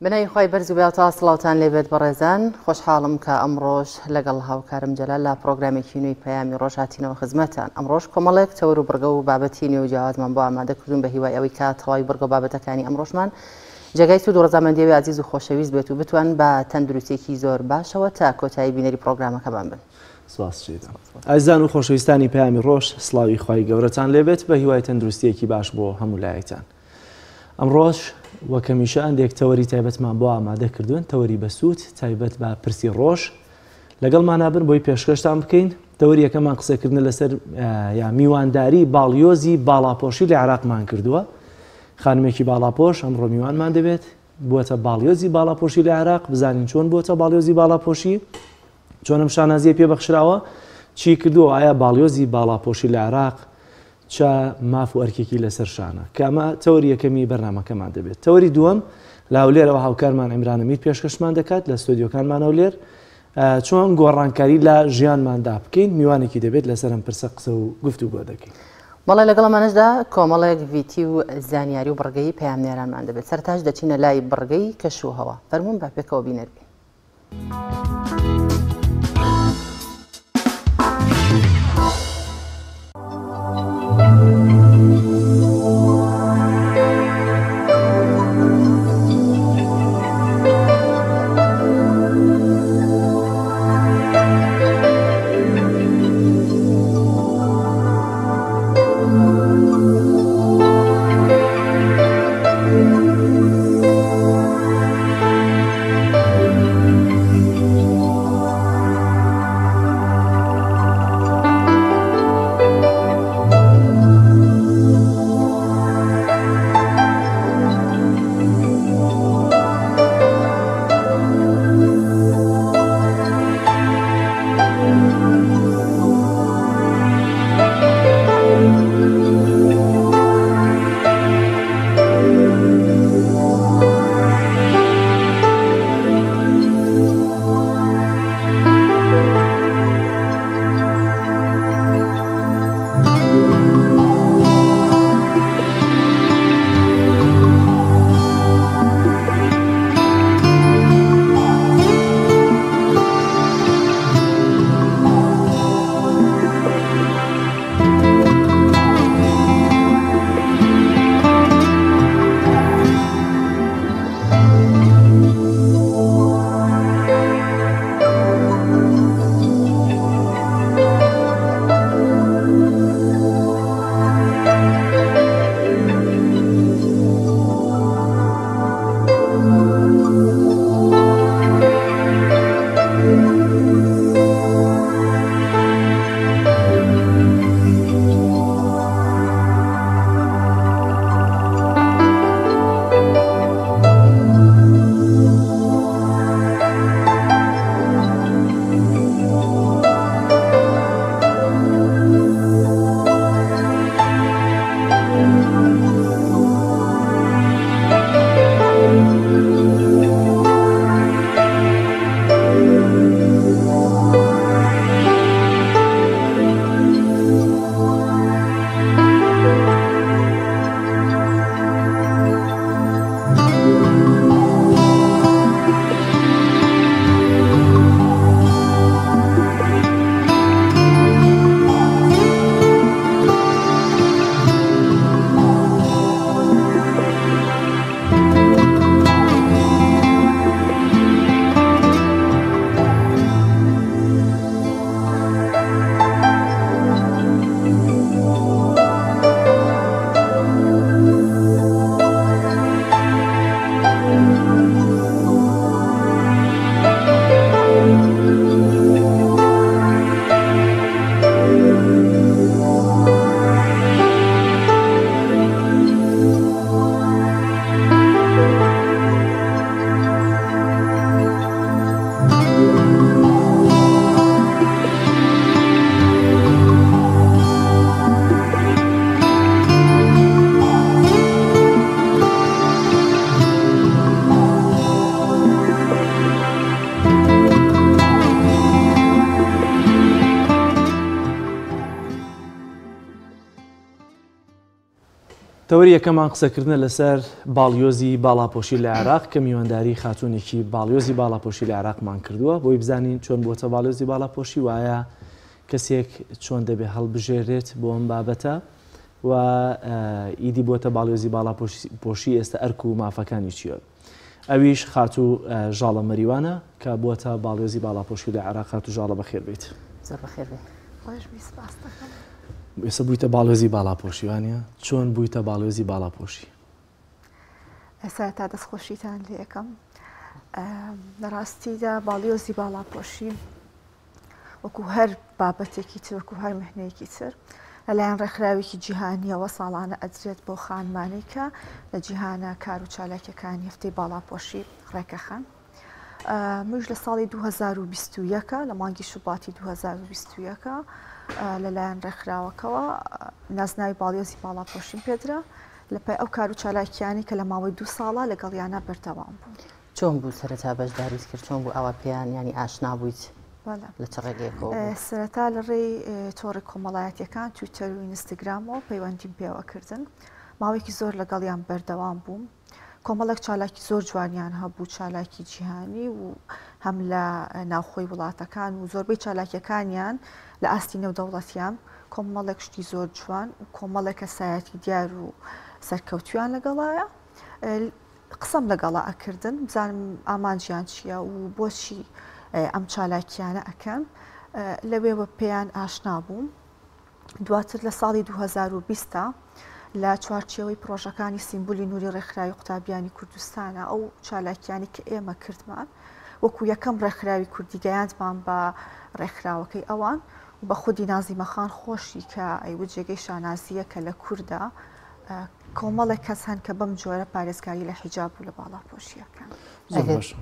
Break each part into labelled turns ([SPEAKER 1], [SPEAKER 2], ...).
[SPEAKER 1] بەناوی خوای بەرز و بێهاوتا سڵاوتان لێبێت بەڕێزان، خۆشحاڵم کە ئەمڕۆش لەگەڵ هاوکارم جەلال لە پڕۆگرامێکی نوێی پەیامی ڕۆژ هاتینەوە خزمەتتان. ئەمڕۆش کۆمەڵێک تەوەر و بڕگە و بابەتی نوێ و جیاوازمان بۆ ئامادە کردوون بە هیوای ئەوەی کە تەواوی بڕگە و بابەتەکانی ئەمڕۆشمان جێگای سوود و ڕەزامەندی ئەوی ئازیز و خۆشەویست بێت و بتوان بە تەندروستیەکی زۆر باشەوە تا کۆتایی بینەری پڕۆگرامەکەمان بن.
[SPEAKER 2] سپاس چیدە. ئازیزان و خۆشەویستانی پەیامی ڕۆژ سڵاوی خوای گەورەتان لێبێت بە هیوای تەندروستیەکی باش بۆ هەموو لایەکتان. ئەمڕۆش وەک هەمیشە هەندێک تەوەری تایبەتمان بۆ ئامادە کردوون، تەوەری بەسوود تایبەت بە پرسی ڕۆژ. لەگەڵمانا بن بۆی پێشکەشتان بکەین. تەوەری یەکەمان قسەکردنە لەسەر یا میوانداری باڵیۆزی باڵاپۆشی لە عێراقمان کردووە. خانمێکی باڵاپۆش ئەمڕۆ میوانمان دەبێت، بووەتە باڵیۆزی باڵاپۆشی لە عێراق. بزانین چۆن بووەتە باڵیۆزی باڵاپۆشی، چۆن ئەم شانازیە پێبەخشراوە، چی کردووە، ئایا باڵیۆزی باڵاپۆشی لە عێراق چ ماف و ئەرکێکی لەسەر شانە، کە ئەمە تەوەری یەکەمی بەرنامەکەمان دەبێت. تەوەری دووەم لە هەولێرەوە هاوکارمان عیمران ئەمیر پێشکەشمان دەکات لە ستۆدیۆکانمان هەولێر، چۆن گۆڕانکاری لە ژیانماندا بکەین، میوانێکی دەبێت لەسەر ئەم پرسە قسە و گفتوگۆ دەکەین.
[SPEAKER 1] بەڵێ لەگەڵ ئەمانەشدا کۆمەڵێک ڤیتی و زانیاری و بڕگەی پەیامنێرانمان دەبێت. سەرەتاش دەچینە لای بڕگەی کەش و هەوا. فەرموون با پێکەوە بینەر بین.
[SPEAKER 2] تەوەری یەکەمان قسەکردنە لەسەر باڵیۆزی باڵاپۆشی لە عێراق کە میوانداری خاتوونێکی باڵیۆزی باڵاپۆشی لە عێراقمان کردووە بۆی بزانین چۆن بووەتە باڵیۆزی باڵاپۆشی وایە کەسێک چۆن دەبێ هەڵبژێرێت بۆ ئەم بابەتە و ئیدی بووەتە باڵیۆزی باڵاپۆشی ئێستا ئەرک و مافەکانی چییە؟ ئەویش خاتوو ژاڵە مەریوانە کە بووەتە باڵیۆزی باڵاپۆشی لە عێراق. خاتوو ژاڵە بەخێر بێیت.
[SPEAKER 1] زۆر بەخێر بێن.
[SPEAKER 3] خۆش بی سپاس دەکەم.
[SPEAKER 2] ئێستا بوویتە باڵیۆزی باڵاپۆشی وانە؟ چۆن بوویتە باڵیۆزی باڵاپۆشی؟
[SPEAKER 3] سەرەتا دەستخۆشیتان لێ ئەکەم. لە ڕاستیدا باڵیۆزی باڵاپۆشی وەکو هەر بابەتێکی تر وەکو هەر مهنەیەکی تر لەلایەن ڕێکخراوێکی جیهانیەوە ساڵانە ئەدرێت بۆ خانمانەی کە لە جیهانە کار و چالاکیەکانی هەفتەی باڵاپۆشی ڕێکەخەن. منیش لە ساڵی 2021 لە مانگی شوباتی 2021 لەلایەن ڕێکخراوەکەوە نازناوی باڵیۆزی باڵاپۆشیم پێدرا لە پای ئەو کار و چالاکیانی کە لە ماوەی دوو ساڵە لەگەڵیانە بەردەوام بوو.
[SPEAKER 1] چۆن بوو سەرەتا بەشداریت کرد چۆن بوو ئاوا پێیان یانی ئاشنا بوویت لە چ ڕێگەیەکەوە بوو؟
[SPEAKER 3] سەرەتا لە ڕێی تۆڕی کۆمەڵایەتیەکان تویتەر و ئینستاگرامەوە پەیوەندیم پێوە کردن ماوەیەکی زۆر لەگەڵیان بەردەوام بووم کۆمەڵێک چالاکی زۆر جوانیان هەبوو چالاکی جیهانی و هەم لە ناوخۆی وڵاتەکان و زۆربەی چالاکیەکانیان لە ئاستی نێودەوڵەتیان کۆمەڵێک شتی زۆر جوان و کۆمەڵێک کەسایەتی دیار و سەرکەوتویان لەگەڵایە قسەم لەگەڵا ئەکردن بزانم ئامانجیان چییە و بۆچی ئەم چالاکیانە ئەکەن لەوێوە پێیان ئاشنا بووم دواتر لە ساڵی 2020 لە چوارچێوەی پرۆژەکانی سیمبولی نوری ڕێکخراوی قوتابیانی کوردستانە ئەو چالاکیانی کە ئێمە کردمان وەکو یەکەم ڕێکخراوی کوردی گەیاندمان بە ڕێکخراوەکەی ئەوان و بە خودی نازیمەخان خۆشی کە ئەیوت جێگەی شانازییە کە لە کووردا کۆمەڵێک کەس هەن کە بەم جۆرە پارێزگاری لە حیجاب و لە باڵاپۆشی ئەکەن.
[SPEAKER 2] زۆر باشە.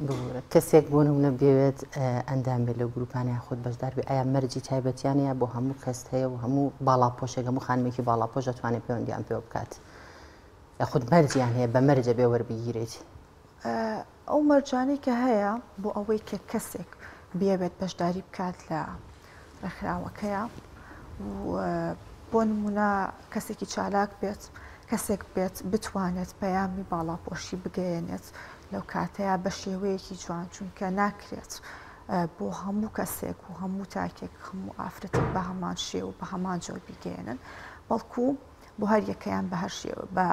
[SPEAKER 1] ببورە کەسێک بۆ نمونە بێوێت ئەندام بێت لەو گروپانە یاخود بەشدار بێت ئایا مەرجی تایبەتیان هەیە بۆ هەموو کەس هەیە و هەموو باڵاپۆشێک هەموو خانمێکی باڵاپۆش دەتوانێت پەیوەندیان پێوە بکات یاخود مەرجیان هەیە بە مەرجە بێ وەربگیرێت؟
[SPEAKER 3] ئەو مەرجانەی کە هەیە بۆ ئەوەی کە کەسێک بیەوێت بەشداری بکات لە ڕێکخراوەکەیە و بۆ نمونە کەسێکی چالاک بێت کەسێک بێت بتوانێت پەیامی باڵاپۆشی بگەیەنێت لەو کاتەیە بە شێوەیەکی جوان چونکە ناکرێت بۆ هەموو کەسێک و هەموو تاکێک هەموو ئافرەتێک بە هەمان شێوە بە هەمان جۆر بیگەیەنن بەڵکو بۆ هەر یەکەیان بە هەر شێوە بە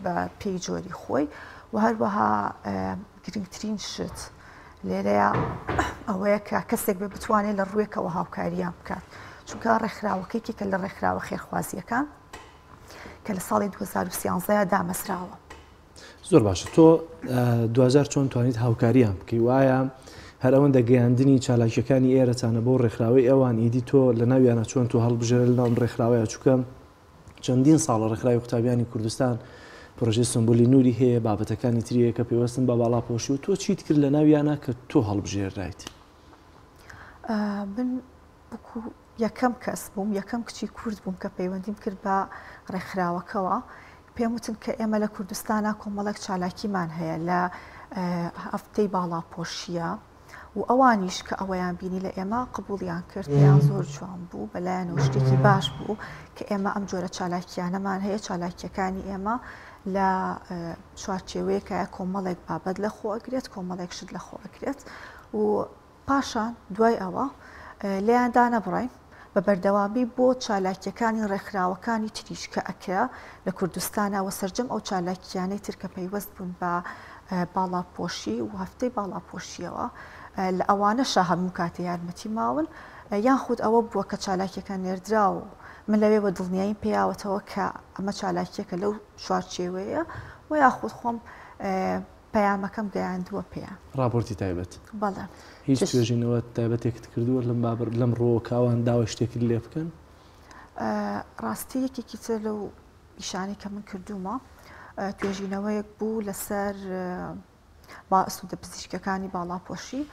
[SPEAKER 3] بە پێی جۆری خۆی و هەروەها گرنگترین شت لێرەیە ئەوەیە کە کەسێک بێ بتوانێت لە ڕوویەکەوە هاوکاریان بکات چونکە ڕێکخراوەکە یەکێکە لە ڕێکخراوە خێرخوازیەکان کە لە ساڵی 2013 دامەزراوە.
[SPEAKER 2] زۆر باشە تۆ دواجار چۆن توانیت هاوکاریان بکەی وایە هەر ئەوەندە گەیاندنی چالاکیەکانی ئێرەتانە بۆ ڕێکخراوەی ئەوان ئیدی تۆ لە ناویانە چۆن تۆ هەڵبژێرە لە ناو ڕێکخراوەیە چووکە چەندین ساڵە ڕێکخراوی قوتابیانی کوردستان پرۆژەی سمبولی نوری هەیە بابەتەکانی تریە کە پێوەستن بە باڵاپۆشی و تۆ چیت کرد لە ناویانە کە تۆ هەڵبژێرایت؟
[SPEAKER 3] من وەکو یەکەم کەس بووم یەکەم کچی کورد بووم کە پەیوەندیم کرد بە ڕێکخراوەکەوە پێم وتن کە ئێمە لە کوردستانە کۆمەڵێک چالاکیمان هەیە لە هەفتەی باڵاپۆشیە و ئەوانیش کە ئەوەیان بینی لە ئێمە قبوڵیان کرد پێیان زۆر جوان بوو بەلایەنەوە شتێکی باش بوو کە ئێمە ئەم جۆرە چالاکیانەمان هەیە چالاکیەکانی ئێمە لە چوارچێوەیەکە کۆمەڵێک بابەت لە خۆ ئەگرێت کۆمەڵێک شت لە خۆ ئەگرێت و پاشان دوای ئەوە لێیان دانەبڕاین بە بەردەوامی بۆ چالاکییەکانی ڕێکخراوەکانی تریش کە ئەکرا لە کوردستانا و سەرجەم ئەو چالاکییانەی تر کە پەیوەست بوون بە باڵاپۆشی و هەفتەی باڵاپۆشییەوە لە ئەوانەشا هەموو کاتێ یارمەتی ماون یان خود ئەوە بووە کە چالاکیەکە نێردراوە و من لەوێوە دڵنیاییم پێیاوەتەوە کە ئەمە چالاکیەکە لەو چوارچێوەیە و یاخود خۆم پەیامەکەم گەیاندووە پێیان.
[SPEAKER 2] ڕاپۆرتی تایبەت.
[SPEAKER 3] بەڵێ.
[SPEAKER 2] هیچ توێژینەوە تایبەتێکت کردووە لەم بابەت لەم ڕووەوە کە ئەوان داوای شتێکت لێ بکەن؟
[SPEAKER 3] ڕاستی یەکێکی تر لەو ئیشانەی کە من کردوومە توێژینەوەیەک بوو لەسەر سوودە پزیشکەکانی باڵاپۆشی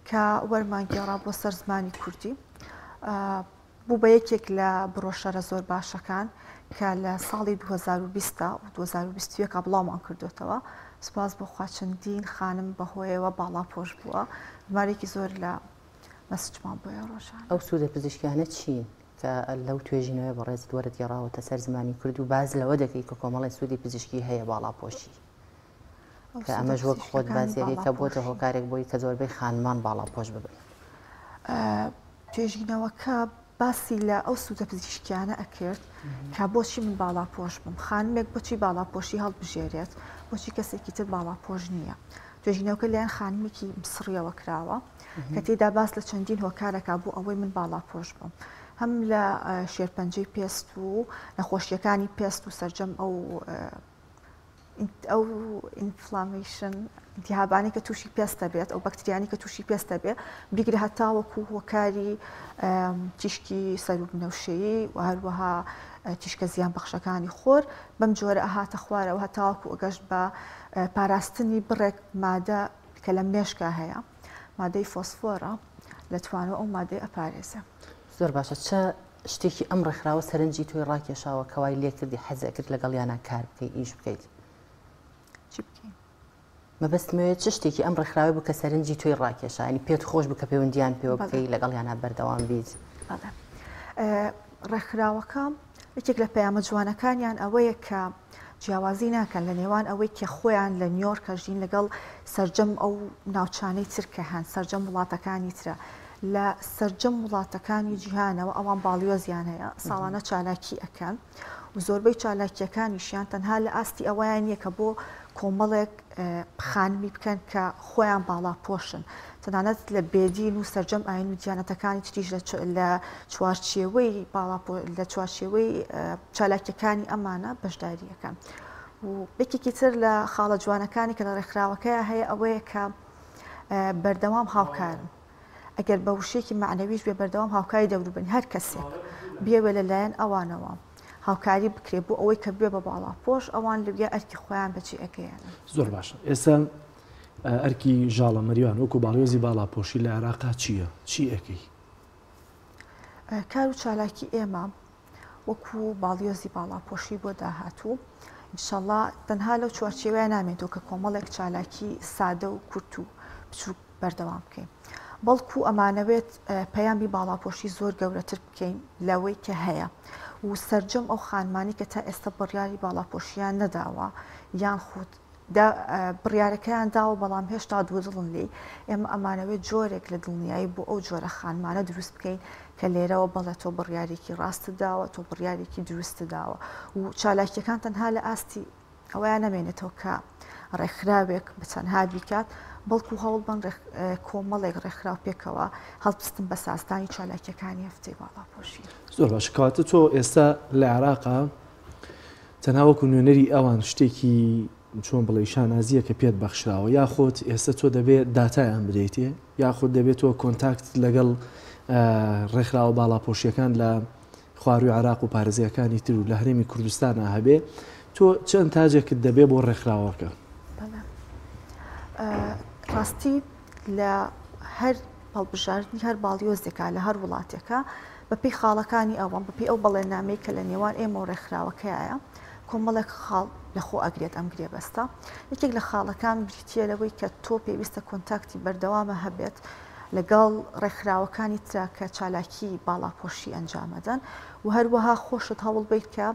[SPEAKER 3] کە وەرمان گێڕا بۆ سەر زمانی کوردی. بوو بە یەکێک لە بڕۆشەرە زۆر باشەکان کە لە ساڵی 2020 و 2021 بڵاومان کردوێتەوە سوپاس بۆ خوا چەندین خانم بەهۆیەوە باڵاپۆش بووە ژمارێکی زۆر لە مەسجمان بۆیە ڕۆژان.
[SPEAKER 1] ئەو سوودە پزیشکیانە چین کە. کە لەو توێژینەوەی بەڕێزت وەرت گێڕاوەتە سەر زمانی کورد و باس لەوە دەکەی کە کۆمەڵی سوودی پزیشکی هەیە باڵاپۆشی کە ئەمەش وەک خۆت باسیەکەی کە بۆتە هۆکارێک بۆی کە زۆربەی خانمان باڵاپۆش ببن.
[SPEAKER 3] توێژینەوەکە باسی لە ئەو سوودە پزیشکیانە ئەکرد کە بۆچی من باڵاپۆش بم، خانمێک بۆچی باڵاپۆشی هەڵبژێرێت، بۆچی کەسێکی تر باڵاپۆش نییە. توێژینەوەکە لایەن خانمێکی مسڕیەوە کراوە کە تێدا باس لە چەندین هۆکارەکە بۆ ئەوەی من باڵاپۆش بم هەم لە شێرپەنجەی پێست و نەخۆشیەکانی پێست و سەرجەم ئەو ئەو inflammation التهابانەی کە تووشی پێست دەبێت ئەو بەکتریانی کە تووشی پێست دەبێت بیگرە هەتاوەکو هۆکاری تیشکی سەروو بنەوشەیی و هەروەها تیشکە زیان بەخشەکانی خۆر بەم جۆرە ئەهاتە خوارەوە هەتاوەکو ئەگەشت بە پاراستنی بڕێک مادە کە لە مێشکا هەیە مادەی فۆسفۆرە لە توانەوە ئەو مادەی ئەپارێزێ.
[SPEAKER 1] زۆر باشە چ شتێکی ئەم ڕێکخراوە سەرنجی تۆی ڕاکێشاوە کە وای لێکردی حەز ئەکرد لەگەڵیانا کار بکەی ئیش بکەیت؟
[SPEAKER 3] چی بکەین؟
[SPEAKER 1] مەبەستم ئەوەیە چ شتێکی ئەم ڕێکخراوە بوو کە سەرنجی تۆی ڕاکێشا یانی پێت خۆش بوو کە پەیوەندیان پێوە بکەی لەگەڵیانا بەردەوام بیت؟
[SPEAKER 3] بەڵێ ڕێکخراوەکە یەکێک لە پەیامە جوانەکانیان ئەوەیە کە جیاوازی ناکەن لە نێوان ئەوەی کە خۆیان لە نیۆرک ئەژین لەگەڵ سەرجەم ئەو ناوچانەی تر کە هەن سەرجەم وڵاتەکانی ترە لە سەرجەم وڵاتەکانی جیهانەوە ئەوان باڵیۆزیان هەیە ساڵانە چالاکی ئەکەن و زۆربەی چالاکیەکانیشیان تەنها لە ئاستی ئەوەیان نییە کە بۆ کۆمەڵێک خانمی بکەن کە خۆیان باڵاپۆشن، تەنانەت لە بێدین و سەرجەم ئاین و دیانەتەکانی تریش لە چوارچێوەی باڵاپۆ لە چوارچێوەی چالاکیەکانی ئەمانە بەشداری ئەکەن. و یەکێکی تر لە خاڵە جوانەکانی کە لە ڕێکخراوەکەیا هەیە ئەوەیە کە بەردەوام هاوکارن. ئەگەر بە وشەیەکی مەعنەویش بێ بەردەوام هاوکاری دەوروبەرن هەر کەسێک بیەوێ لە لایەن ئەوانەوە هاوکاری بکرێ بۆ ئەوەی کە ببێ بە باڵاپۆش ئەوان لەویا ئەرکی خۆیان بەجێ ئەگەیەنن.
[SPEAKER 2] زۆر باشە ئێستا ئەرکی ژاڵە مەریوان وەکو باڵیۆزی باڵاپۆشی لە عێراقا چییە؟ چی ئەکەی؟
[SPEAKER 3] کار و چالاکی ئێمە وەکو باڵیۆزی باڵاپۆشی بۆ داهاتوو ئینشەڵا تەنها لەو چوارچێوەیە نامێنێتەوە کە کۆمەڵێک چالاکی سادە و کورت و بچووک بەردەوام بکەین بەڵکو ئەمانەوێت پەیامی باڵاپۆشی زۆر گەورەتر بکەین لەوەی کە هەیە و سەرجەم ئەو خانمانی کە تا ئێستا بڕیاری باڵاپۆشیان نەداوە یان خود بڕیارەکەیان داوە بەڵام هێشتا دوودڵن لێی، ئێمە ئەمانەوێت جۆرێک لە دڵنیایی بۆ ئەو جۆرە خانمانە دروست بکەین کە لێرەوە بەڵێ تۆ بڕیارێکی ڕاستت داوە، تۆ بڕیارێکی دروستت داوە و چالاکییەکان تەنها لە ئاستی ئەوەیا نەمێنێتەوە کە ڕێکخراوێک بە تەنها بیکات، بەڵکو هەوڵبەن کۆمەڵێک ڕێکخراو پێکەوە هەڵبستن بە سازدانی چالاکییەکانی هەفتەی باڵاپۆشی.
[SPEAKER 2] زۆر باشە کەواتە تۆ ئێستا لە عێراقا تەنها وەکو نوێنەری ئەوان شتێکی چۆن بڵێی شانازییە کە پێت بەخشراوە یاخود ئێستا تۆ دەبێ داتایان بدەیتێ یاخود دەبێت تۆ contact لەگەڵ ڕێکخراوە باڵاپۆشیەکان لە خواروی عراق و پارێزگاکانی تر و لە هەرێمی کوردستانە هەبێ تۆ چەند تاجێکت دەبێ بۆ ڕێکخراوەکە؟
[SPEAKER 3] ڕاستی لە هەر هەڵبژاردنی هەر باڵیۆزێکا لە هەر وڵاتێکا بەپێی خاڵەکانی ئەوان، بەپێی ئەو بەڵێننامەی کە لە نێوان ئێمە و ڕێکخراوەکەیایە، کۆمەڵێک خاڵ لەخۆ ئەگرێت ئەم گرێبەستە. یەکێک لە خاڵەکان بریتییە لەوەی کە تۆ پێویستە contact ی بەردەوامە هەبێت لەگەڵ ڕێکخراوەکانی ترا کە چالاکی باڵاپۆشی ئەنجامەدەن و هەروەها خۆشت هەوڵبەیت کە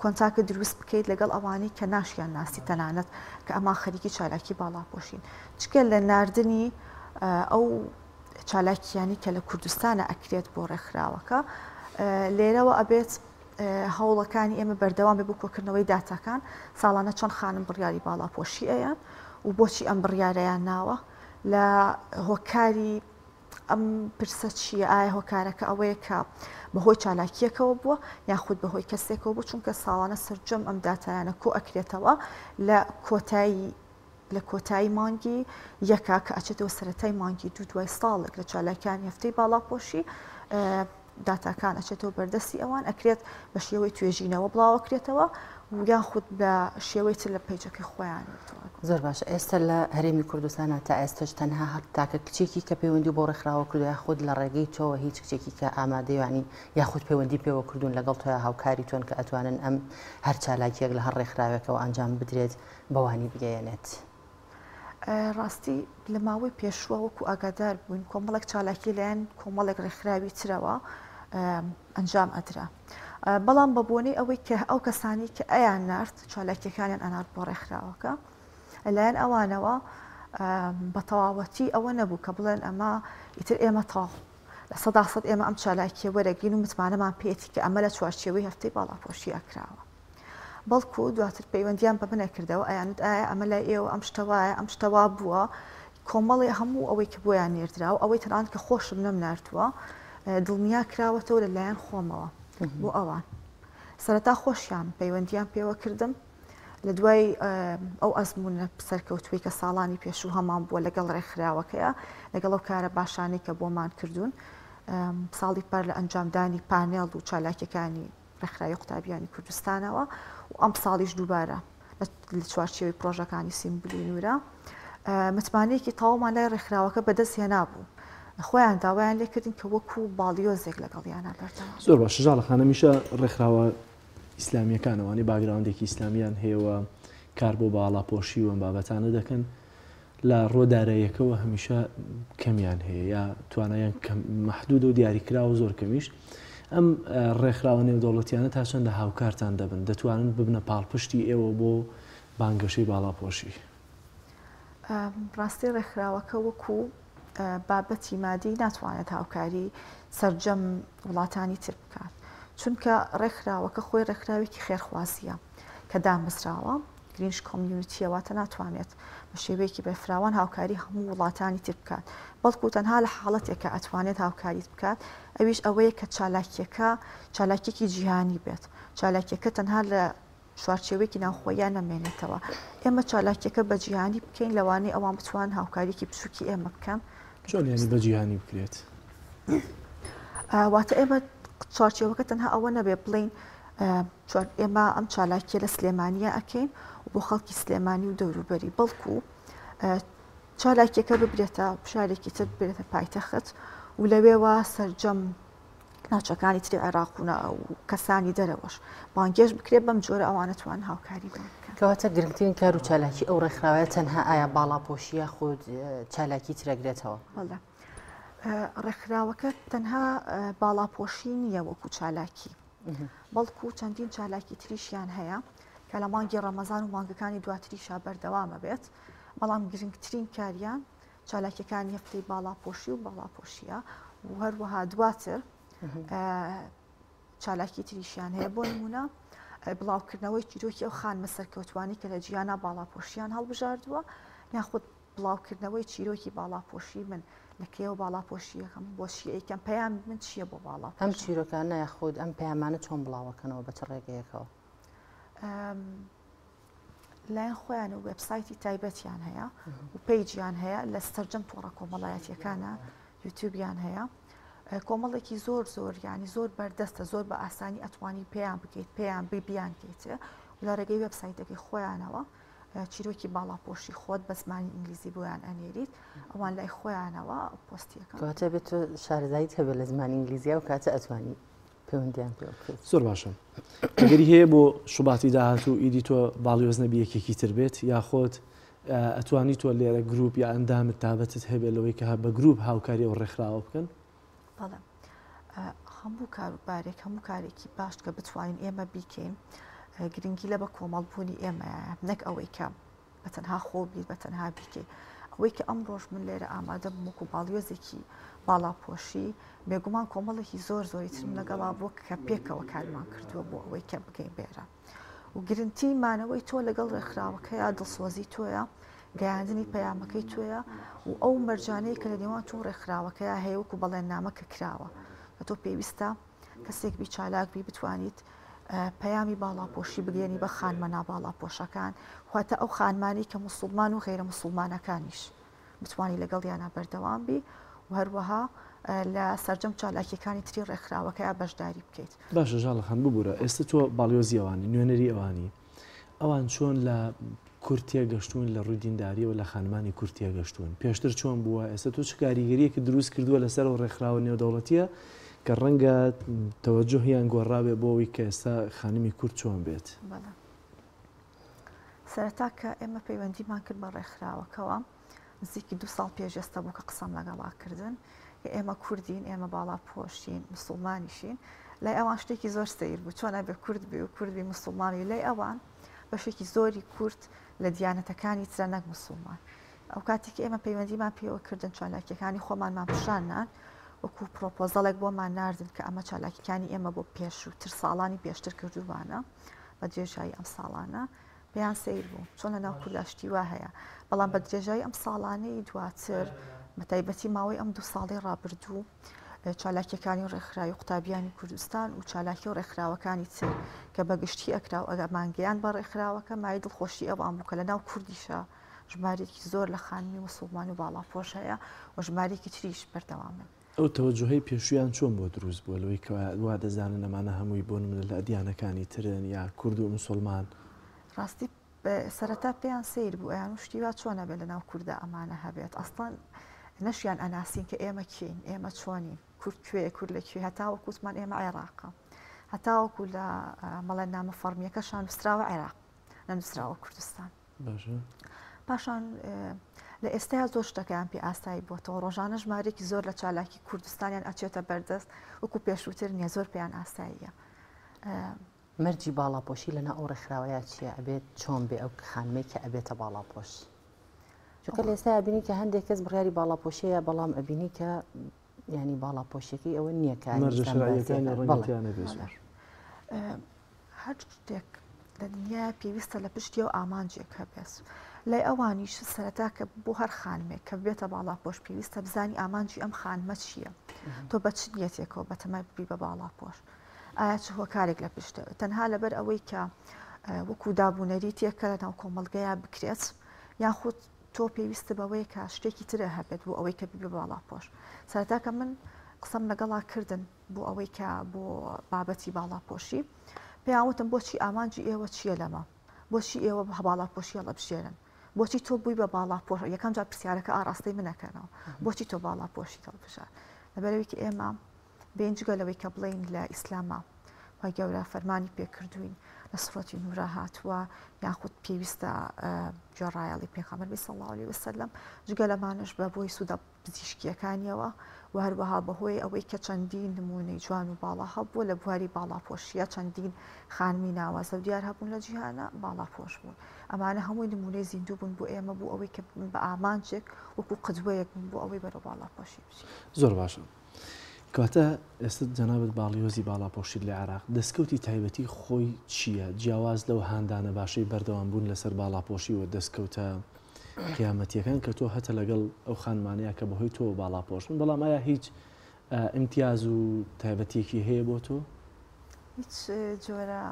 [SPEAKER 3] contact دروست بکەیت لەگەڵ ئەوانەی کە ناشیان ناسی تەنانەت کە ئەمان خەریکی چالاکی باڵاپۆشین جگە لە ناردنی ئەو چالاکیانی کە لە کوردستانە ئەکرێت بۆ ڕێکخراوەکە لێرەوە ئەبێت هەوڵەکانی ئێمە بەردەوام بێ بۆ کۆکردنەوەی داتاکان ساڵانە چەند خانم بڕیاری باڵاپۆشی ئەیان و بۆچی ئەم بڕیارەیان ناوە لە هۆکاری ئەم پرسە چییە؟ ئایا هۆکارەکە ئەوەیە کە بەهۆی چالاکییەکەوە بووە یاخود بەهۆی کەسێکەوە بوو؟ چونکە ساڵانە سەرجەم ئەم داتایانە کۆ ئەکرێتەوە لە کۆتایی لە کۆتایی مانگی یەکا کە ئەچێتەوە سەرەتای مانگی دوو دوای ساڵێک لە چالاکیانی هەفتەی باڵاپۆشی داتاکان ئەچێتەوە بەردەستی ئەوان ئەکرێت بە شێوەی توێژینەوە بڵاوەکرێتەوە و یاخود بە شێوەی تر لە پەیجەکەی خۆیان.
[SPEAKER 1] زۆر باشە ئێستا لە هەرێمی کوردستانا تا ئێستەش تەنها هەر تاکە کچێکی کە پەیوەندی بۆ ڕێکخراوە کردوە یاخود لە ڕێگەی تۆوە هیچ کچێکی کە ئامادەی یانی یاخود پەیوەندی پێوە کردوون لەگەڵ تۆیا هاوکاری تۆن کە ئەتوانن ئەم هەر چالاکیەک لە هەر ڕێکخراوێکەوە ئەنجام بدرێت بەوانی بگەیەنێت؟
[SPEAKER 3] ڕاستی لە ماوەی پێشووە وەکو ئاگادار بووین کۆمەڵێک چالاکی لایەن کۆمەڵێک ڕێکخراوی ترەوە. ئەنجام ئەدرا. بەڵام بە بۆنەی ئەوەی کە ئەو کەسانی کە ئەیان نارد چالاکیەکانیان ئەنارد بۆ ڕێکخراوەکە لەلایەن ئەوانەوە بە تەواوەتی ئەوە نەبوو کە بڵێن ئەمە ئیتر ئێمە تەواو 100% ئێمە ئەم چالاکیە وەرەگرین و متمانەمان پێیەتی کە ئەمە لە چوارچێوەی هەفتەی باڵاپۆشی ئەکراوە. بەڵکو دواتر پەیوەندیان بە من ئەکردەوە ئەیانوت ئایا ئەمە لای ئێوە ئەم شتە وایە ئەم شتە وا بووە کۆمەڵێ هەموو ئەوەی کە بۆیان نێردراوە ئەوەی تەنانەت کە خۆشم نەمناردووە دڵنیا کراوەتەوە لە لایەن خۆمەوە بۆ ئەوان سەرەتا خۆشیان پەیوەندیان پێوە کردم لە دوای ئەو ئەزمونە سەرکەوتووی کە ساڵانی پێشوو هەمان بووە لەگەڵ ڕێکخراوەکەیە لەگەڵ ئەو کارە باشانەی کە بۆمان کردوون ساڵی پار لە ئەنجامدانی پانێڵ و چالاکیەکانی ڕێکخراوی قوتابیانی کوردستانەوە و ئەمساڵیش دووبارە لە چوارچێوەی پرۆژەکانی سیمبولی نورە متمانەیەکی تەواومان لای ڕێکخراوەکە بەدەست هێنابوو خۆیان داوایان لێکردین کە وەکو باڵیۆزێک لەگەڵیانە بەردەوام.
[SPEAKER 2] زۆر باشە ژاڵە خان هەمیشە ڕێکخراوە ئیسلامیەکان ئەوانەی باگراوندێکی ئیسلامیان هەیە و کار بۆ باڵاپۆشی و ئەم بابەتانە دەکەن لە ڕووە داراییەکەوە هەمیشە کەمیان هەیە یا توانایان کەم مەحدودە و دیاریکراوە زۆر کەمیش ئەم ڕێکخراوە نێودەوڵەتیانە تا چەندە هاوکارتان دەبن دەتوانن ببنە پاڵپشتی ئێوە بۆ بانگەشەی باڵاپۆشی؟
[SPEAKER 3] ڕاستی ڕێکخراوەکە وەکو بابەتی مادی ناتوانێت هاوکاری سەرجەم وڵاتانی تر بکات چونکە ڕێکخراوەکە خۆی ڕێکخراوێکی خێرخوازیە کە دامەزراوە گرینش کۆمیونیتیە واتە ناتوانێت بە شێوەیەکی بەرفراوان هاوکاری هەموو وڵاتانی تر بکات بەڵکو تەنها لە حاڵەتێکە ئەتوانێت هاوکاریت بکات ئەویش ئەوەیە کە چالاکیەکە چالاکیەکی جیهانی بێت چالاکیەکە تەنها لە چوارچێوەیەکی ناوخۆیان نەمێنێتەوە ئێمە چالاکیەکە بە جیهانی بکەین لەوانەیە ئەوان بتوان هاوکاریکی بچووکی ئێمە بکەن.
[SPEAKER 2] چۆن یانی بە جیهانی بکرێت؟
[SPEAKER 3] واتە ئێمە چوارچێوەکە تەنها ئەوە نەبێ بڵین ئێمە ئەم چالاکیە لە سلێمانیە ئەکەین بۆ خەڵکی سلێمانی و دەوروبەری بەڵکو چالاکیەکە ببرێتە شارێکی تر ببرێتە پایتەخت و لەوێوە سەرجەم ناوچەکانی تری عێراق و کەسانی دەرەوەش بانگێش بکرێت بەم جۆرە ئەوانە توان هاوکاری بکەن.
[SPEAKER 1] کەواتە گرنگترین کار و چالاکی ئەو ڕێکخراوەیە تەنها ئایا باڵاپۆشی یاخود چالاکی ترەگرێتەوە؟
[SPEAKER 3] بەڵێ ڕێکخراوەکە تەنها باڵاپۆشی نییە وەکو چالاکی بەڵکو چەندین چالاکی تریشیان هەیە کە لە مانگی ڕەمەزان و مانگەکانی دواتریشا بەردەوامە بێت بەڵام گرنگترین کاریان چالاکیەکانی هەفتەی باڵاپۆشی و باڵاپۆشیە و هەروەها دواتر چالاکی تریشیان هەیە بۆ نمونە بڵاوکردنەوەی چیرۆکی ئەو خانمە سەرکەوتوانی کە لە جیانا باڵاپۆشیان هەڵبژاردووە یاخود بڵاوکردنەوەی چیرۆکی باڵاپۆشی من لە کەیەوە باڵاپۆشیەکەم بۆچی ئەیکەم پەیامی من چییە بۆ باڵا
[SPEAKER 1] ئەم چیرۆکانە یاخود ئەم پەیامانە چۆن بڵاوەکەنەوە بە چ ڕێگەیەکەوە؟
[SPEAKER 3] لایەن خۆیان و وێبسایتی تایبەتیان هەیە و پەیجیان هەیە لە سەرجەم تۆڕە کۆمەڵایەتیەکانە یوتیوبیان هەیە کۆمەڵێکی زۆر زۆر ینی زۆر بەردەستە زۆر بە ئاسانی ئەتوانی پێیان بگەیت پێیان بیان گەیت و لە ڕێگەی وێبسایتەکەی خۆیانەوە چیرۆکی باڵاپۆشی خۆت بە زمانی ئینگلیزی بۆیان ئەنێریت ئەوان لای خۆیانەوە پۆستیەکە
[SPEAKER 1] کەواتە بێت تۆ شارەزاییت هەبێت لە زمانی ئینگلیزی ئەو کاتە ئەتوانی پەیوەندیان پێ بکەیت.
[SPEAKER 2] زۆر باشە ئەگەری هەیە بۆ شوباتی داهاتوو ئیدی تۆ باڵیۆز نەبی یەکێکی تر بێت یاخۆت ئەتوانی تۆ لێرە گروپ یا ئەندامت تابەتت هەبێت لەوەی کە بە گروپ هاوکاری ئەو ڕێکخراوە بکەن؟
[SPEAKER 3] بەڵێ هەموو کاروبارێک هەموو کارێکی باش کە بتوانین ئێمە بیکەین گرنگی لە بە کۆمەڵبوونی ئێمە نەک ئەوەی کە بە تەنها خۆ بیت بە تەنها بیکەی ئەوەی کە ئەمڕۆش من لێرە ئامادە بووم وەکو باڵیۆزێکی باڵاپۆشی بێگومان کۆمەڵێکی زۆر زۆری ترم لەگەڵا بووە کە پێکەوە کارمان کردووە بۆ ئەوەی کە بگەین بێرە و گرنتی مانەوەی تۆ لەگەڵ ڕێکخراوەکەیە دڵسۆزی تۆیە گەیاندنی پەیامەکەی تۆیە و ئەو مەرجانەی کە لە نێوان تۆ ڕێکخراوەکەیە هەیە وەکو بەڵێننامە کە کراوە کە تۆ پێویستە کەسێک بی چالاک بی بتوانیت پەیامی باڵاپۆشی بگەیەنی بە خانمە ناباڵاپۆشەکان واتە ئەو خانمانی کە موسڵمان و غەیرە موسڵمانەکانیش بتوانی لەگەڵیانە بەردەوام بی و هەروەها لە سەرجەم چالاکیەکانی تری ڕێکخراوەکەیا بەشداری بکەیت.
[SPEAKER 2] باشە ژاڵە خان ببورە ئێستا تۆ باڵیۆزی ئەوانی نوێنەری ئەوانی ئەوان چۆن لە کورد تێگەشتوون لە ڕووی دینداریەوە لە خانمانی کورد تێگەشتوون پێشتر چۆن بووە ئێستا تۆ چ کاریگەریەکت دروست کردووە لەسەر ئەو ڕێکخراوە نێودەوڵەتیە کە ڕەنگە تەوەجوهیان گۆڕابێ بۆ ئەوەی کە ئێستا خانمی کورد چۆن بێت؟
[SPEAKER 3] بەڵێ سەرەتا کە ئێمە پەیوەندیمان کرد بە ڕێکخراوەکەوە نزیکی دو ساڵ پێش ئێستا بوو کە قسەم لەگەڵا کردن. کە ئێمە کوردین، ئێمە باڵاپۆشین، مسوڵمانیشین، لای ئەوان شتێکی زۆر سەیر بوو، چۆن ئەبێ کورد بی و کورد بی مسوڵمان بی، لای ئەوان بەشێکی زۆری کورد لە دیانەتەکانی ترە نەک مسوڵمان. ئەو کاتێک کە ئێمە پەیوەندیمان پێوە کردن، چالاکییەکانی خۆمانمان پیشان نان، وەکو پرۆپۆزەڵێک بۆمان ناردن کە ئەمە چالاکیەکانی ئێمە بۆ پێشووتر ساڵانی پێشتر کردوومانە بە درێژایی ئەم ساڵانە. پێیان سەیر بوو چۆن لە ناو کوردا شتی وا هەیە، بەڵام بە درێژایی ئەم ساڵانەی دواتر بە تایبەتی ماوەی ئەم دوو ساڵەی ڕابردوو چالاکیەکانی ڕێکخراوی قوتابیانی کوردستان و چالاکی و ڕێکخراوەکانی تر کە بە گشتی ئەکرا و ئەمانگەیان بە ڕێکخراوەکە مایەی دڵخۆشی ئەوان بوو کە لە ناو کوردیشا ژمارەیەکی زۆر لە خانمی موسوڵمان و باڵاپۆش هەیە و ژمارەیەکی تریش بەردەوامن.
[SPEAKER 2] ئەو تەوەجوهەی پێشوویان چۆن بۆ دروست بووە لەوەی کە وا دەزانن ئەمانە هەمووی بۆ نمونە لە ئەدیانەکانی ترن یا کورد و موسوڵمان؟
[SPEAKER 3] ڕاستی سەرەتا پێیان سەیر بوو ئەیان و شتی وا چۆن ئەبێت لەناو کوردا ئەمانە هەبێت ئەسڵەن نەشیان ئەناسین کە ئێمە کێین ئێمە چۆنین کورد کوێیە کورد لە کوێ هەتاوەکو وتمان ئێمە عێراقە هەتاوەکو لە بەڵێننامە فەڕمیەکەشان نووسراوە عێراق نەنووسراوە کوردستان.
[SPEAKER 2] باشە.
[SPEAKER 3] پاشان لە ئێستایا زۆر شتەکەیان پێ ئاسایی بۆتەوە ڕۆژانە ژمارەیەکی زۆر لە چالاکی کوردستانیان ئەچێتە بەردەست وەکو پێشووتر نییە زۆر پێیان ئاساییە.
[SPEAKER 1] مەرجی باڵاپۆشی لەناو ئەو ڕێکخراوەیا چییە؟ ئەبێت چۆن بێ ئەو خانمەی کە ئەبێتە باڵاپۆش؟ چونکە لە ئێستا ئەبینی کە هەندێک کەس بڕیاری باڵاپۆشیە بەڵام ئەبینی کە ینی باڵاپۆشیەکەی ئەوە نییە کە
[SPEAKER 2] مەرجە شەرعیەکانی ڕەنگە تیا نەبێ زۆر.
[SPEAKER 3] هەر شتێک لە دنیایا پێویستە لە پشتیەوە ئامانجێک هەبێت لای ئەوانیش سەرەتا کە بۆ هەر خانمێک کە ببێتە باڵاپۆش پێویستە بزانی ئامانجی ئەم خانمە چییە تۆ بە چ نیەتێکەوە بەتەمای ببی بە باڵاپۆش ئایا چ هۆکارێک لە پشتە تەنها لەبەر ئەوەی کە وەکو دابوونەریتێکە لە ناو کۆمەڵگەیا بکرێت یاخود تۆ پێویستە بەوەیە کە شتێکی ترە هەبێت بۆ ئەوەی کە ببی بە باڵاپۆش سەرەتا کە من قسەم لەگەڵا کردن بۆ ئەوەی کە بۆ بابەتی باڵاپۆشی پێیان وتم بۆچی ئامانجی ئێوە چییە لەمە بۆچی ئێوە باڵاپۆشی هەڵەبژێرن بۆچی تۆ بووی بە باڵاپۆش یەکەم جار پرسیارەکە ئاڕاستەی منەکەنەوە بۆچی تۆ باڵاپۆشی هەڵبژار لەبەرەوەی کە ئێمە بێین جگە لەوەی کە بڵێین لە ئیسلاما خوای گەورە فەرمانی پێکردوین لە سوڕەتی نورا هاتووە یاخود پێویستە گوێڕایەڵی پێغەمبەر بی صلی الله علیه وسلم جگە لەمانەش بە بۆی سوودە پزیشکییەکانیەوە و هەروەها بەهۆی ئەوەی کە چەندین نموونەی جوان و باڵا هەبووە لە بواری باڵاپۆشییە چەندین خانمی ناوازە و دیار هەبوون لە جیهانا باڵاپۆش بوون ئەمانە هەمووی نموونەی زیندوو بوون بۆ ئێمە بۆ ئەوەی کە ببن بە ئامانجێک وەکو قدوەیەک بوون بۆ ئەوەی بەرەو باڵاپۆشی بچین.
[SPEAKER 2] زۆر باشە کەواتە ئێستا جەنابت باڵیۆزی باڵاپۆشیت لە عێراق دەستکەوتی تایبەتی خۆی چییە جیاواز لەو هاندانە باشەی بەردەوام بوون لەسەر باڵاپۆشی و دەستکەوتە قیامەتیەکان کە تۆ هەتە لەگەڵ ئەو خانمانەیە کە بەهۆی تۆوە باڵاپۆش بوون، بەڵام ئایا هیچ ئیمتیاز و تایبەتیەکی هەیە بۆ تۆ؟
[SPEAKER 3] هیچ جۆرە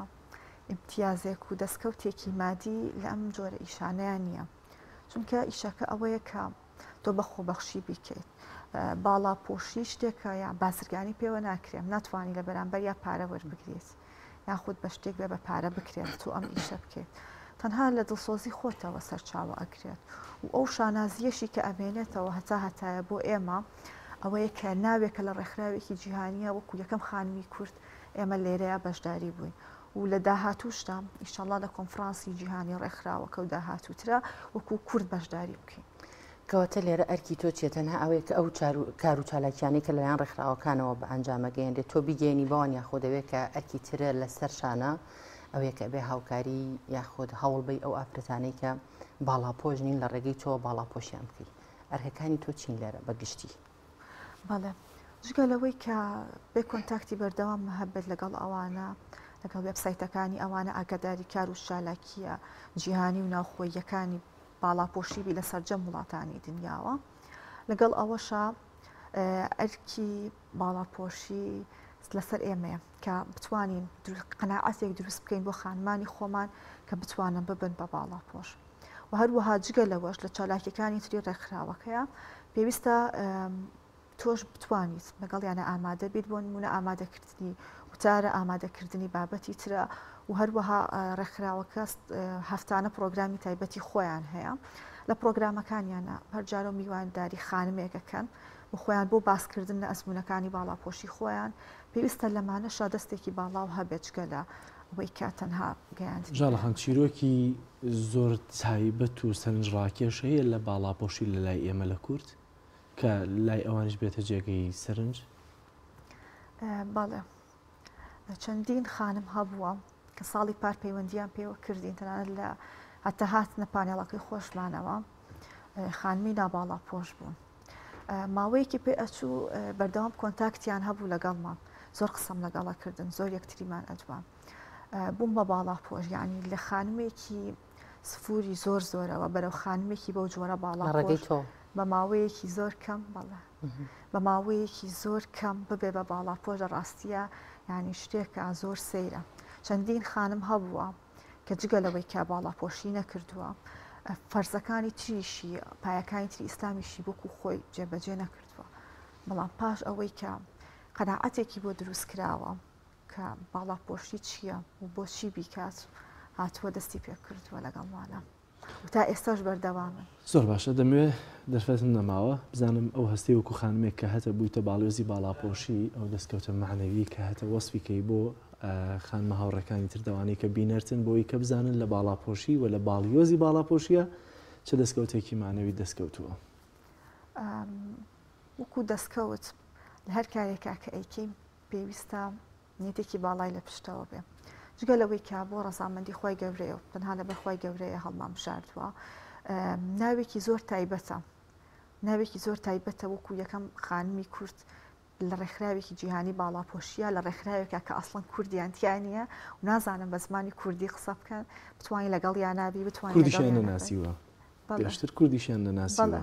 [SPEAKER 3] ئیمتیازێک و دەستکەوتێکی مادی لە ئەم جۆرە ئیشانەیان نییە، چونکە ئیشەکە ئەوەیە کە تۆ بە خۆبەخشی بیکەیت. باڵاپۆشی شتێکە یان بازرگانی پێوە ناکرێت، ناتوانی لە بەرامبەریا پارە وەربگریت. یاخود بە شتێک بێ بە پارە بکرێت تۆ ئەم ئیشە بکەیت تەنها لە دڵسۆزی خۆتەوە سەرچاوە ئەگرێت و ئەو شانازیەشی کە ئەمێنێتەوە هەتا هەتایە بۆ ئێمە ئەوەیە کە ناوێکە لە ڕێکخراوێکی جیهانیە وەکو یەکەم خانمی کورد ئێمە لێرەیە بەشداری بووین و لە داهاتووشدا ئیشەڵا لە کۆنفرانسی جیهانی ڕێکخراوەکە و داهاتووترا وەکو کورد بەشداری بکەین.
[SPEAKER 1] کەواتە لێرە ئەرکی تۆ چیە؟ تەنها ئەوەیە کە ئەو کار و چالاکیانەی کە لەلایەن ڕێکخراوەکانەوە بە ئەنجام ئەگەیەنرێت تۆ بیگەیەنی بەوان یاخۆ دەوێت کە ئەرکی ترە لەسەر شانە ئەوەیە کە ئەبێ هاوکاری یاخود هەوڵ بەی ئەو ئافرەتانەی کە باڵاپۆش نین لە ڕێگەی تۆوە باڵاپۆشیان بکەی ئەرکەکانی تۆ چین لێرە بە گشتی؟
[SPEAKER 3] بەڵێ جگە لەوەی کە بێ کۆنتاکتی بەردەوام هەبێت لەگەڵ ئەوانە لەگەڵ وێبسایتەکانی ئەوانە ئاگاداری کار و چالاکییە جیهانی و ناوخۆییەکانی باڵاپۆشی بی لە سەرجەم وڵاتانی دنیاوە لەگەڵ ئەوەشا ئەرکی باڵاپۆشی لەسەر ئێمەیە کە بتوانین قەناعەتێک دروست بکەین بۆ خانمانی خۆمان کە بتوانن ببن بە باڵاپۆش و هەروەها جگە لەوەش لە چالاکیەکانی تری ڕێکخراوەکەیە پێویستە تۆش بتوانیت لەگەڵیانە ئامادە بیت، بۆ نموونە ئامادەکردنی وتارە، ئامادەکردنی بابەتی ترە و هەروەها ڕێکخراوەکە هەفتانە پڕۆگرامی تایبەتی خۆیان هەیە، لە پڕۆگرامەکانیانە هەر جارەو میوانداری خانمێک ئەکەن و خۆیان بۆ باسکردن لە ئەزموونەکانی باڵاپۆشی خۆیان، پێویستە لەمانەشا دەستێکی باڵاو هەبێت جگە لە ئەوەی کە تەنها گەیاندنی
[SPEAKER 2] ژاڵە خان چیرۆکی زۆر تایبەت و سەرنجڕاکێش هەیە لە باڵاپۆشی لەلای ئێمە لە کورد؟ کە لای ئەوانیش بێتە جێگەی سەرنج؟
[SPEAKER 3] بەڵێ چەندین خانم هەبووە کە ساڵی پار پەیوەندیان پێوە کردین تەنانەت لە هەتا هاتنە پانێڵەکەی خۆشمانەوە خانمی ناباڵا پۆش بوون. ماوەیەکی پێ ئەچوو بەردەوام کۆنتاکتیان هەبوو لەگەڵمان زۆر قسەم لەگەڵە کردن زۆر یەکتریمان ئەدوان بووم بە باڵا پۆش یعنی لە خانمێکی سفوری زۆر زۆرەوە بەرەو خانمێکی بەو جۆرە باڵا
[SPEAKER 1] ڕێگەی تۆ
[SPEAKER 3] بە ماوەیەکی زۆر کەم بەڵێ بە ماوەیەکی زۆر کەم ببێ بە باڵاپۆش لە ڕاستیە یعنی شتێکە زۆر سەیرە چەندین خانم هەبووە کە جگە لەوەی کە باڵاپۆشی نەکردووە فەرزەکانی تریشی پایەکانی تری ئیسلامیشی وەکو خۆی جێبەجێ نەکردووە بەڵام پاش ئەوەی کە قەناعەتێکی بۆ دروست کراوە کە باڵاپۆشی چییە و بۆچی بیکات هاتووە دەستی پێکردووە لەگەڵمانە و تا ئێستاش بەردەوامن.
[SPEAKER 2] زۆر باشە دەمەوێ دەرفەتم نەماوە بزانم ئەو هەستەی وەکو خانمێک کە هەتە بوویتە باڵیۆزی باڵاپۆشی ئەو دەستکەوتە مەعنەوی کە هەتە وەسفی کەی بۆ خانمە هاوڕێکانی تر دەوانەی کە بینەرتن بۆی کە بزانن لە باڵاپۆشی و لە باڵیۆزی باڵاپۆشیە چ دەستکەوتێکی مەعنەوی دەستکەوتووە؟
[SPEAKER 3] وەکو دەستکەوت لە هەر کارێکا کە ئەیکەین پێویستە نیەتێکی باڵای لە پشتەوە بێ جگە لەوەی کە بۆ ڕەزامەندی خوای گەورەیە و تەنها لەبەر خوای گەورەیە هەڵمان بژاردووە ناوێکی زۆر تایبەتە ناوێکی زۆر تایبەتە وەکو یەکەم خانمی کورد لە ڕێکخراوێکی جیهانی باڵاپۆشیە لە ڕێکخراوێکە کە ئەسڵەن کوردیان تیا نییە و نازانم بە زمانی کوردی قسە بکەن بتوانین لەگەڵ یانابی بتوانین
[SPEAKER 2] کوردیشیان نەناسیوە پێشتر کوردیشیان نەناسیوە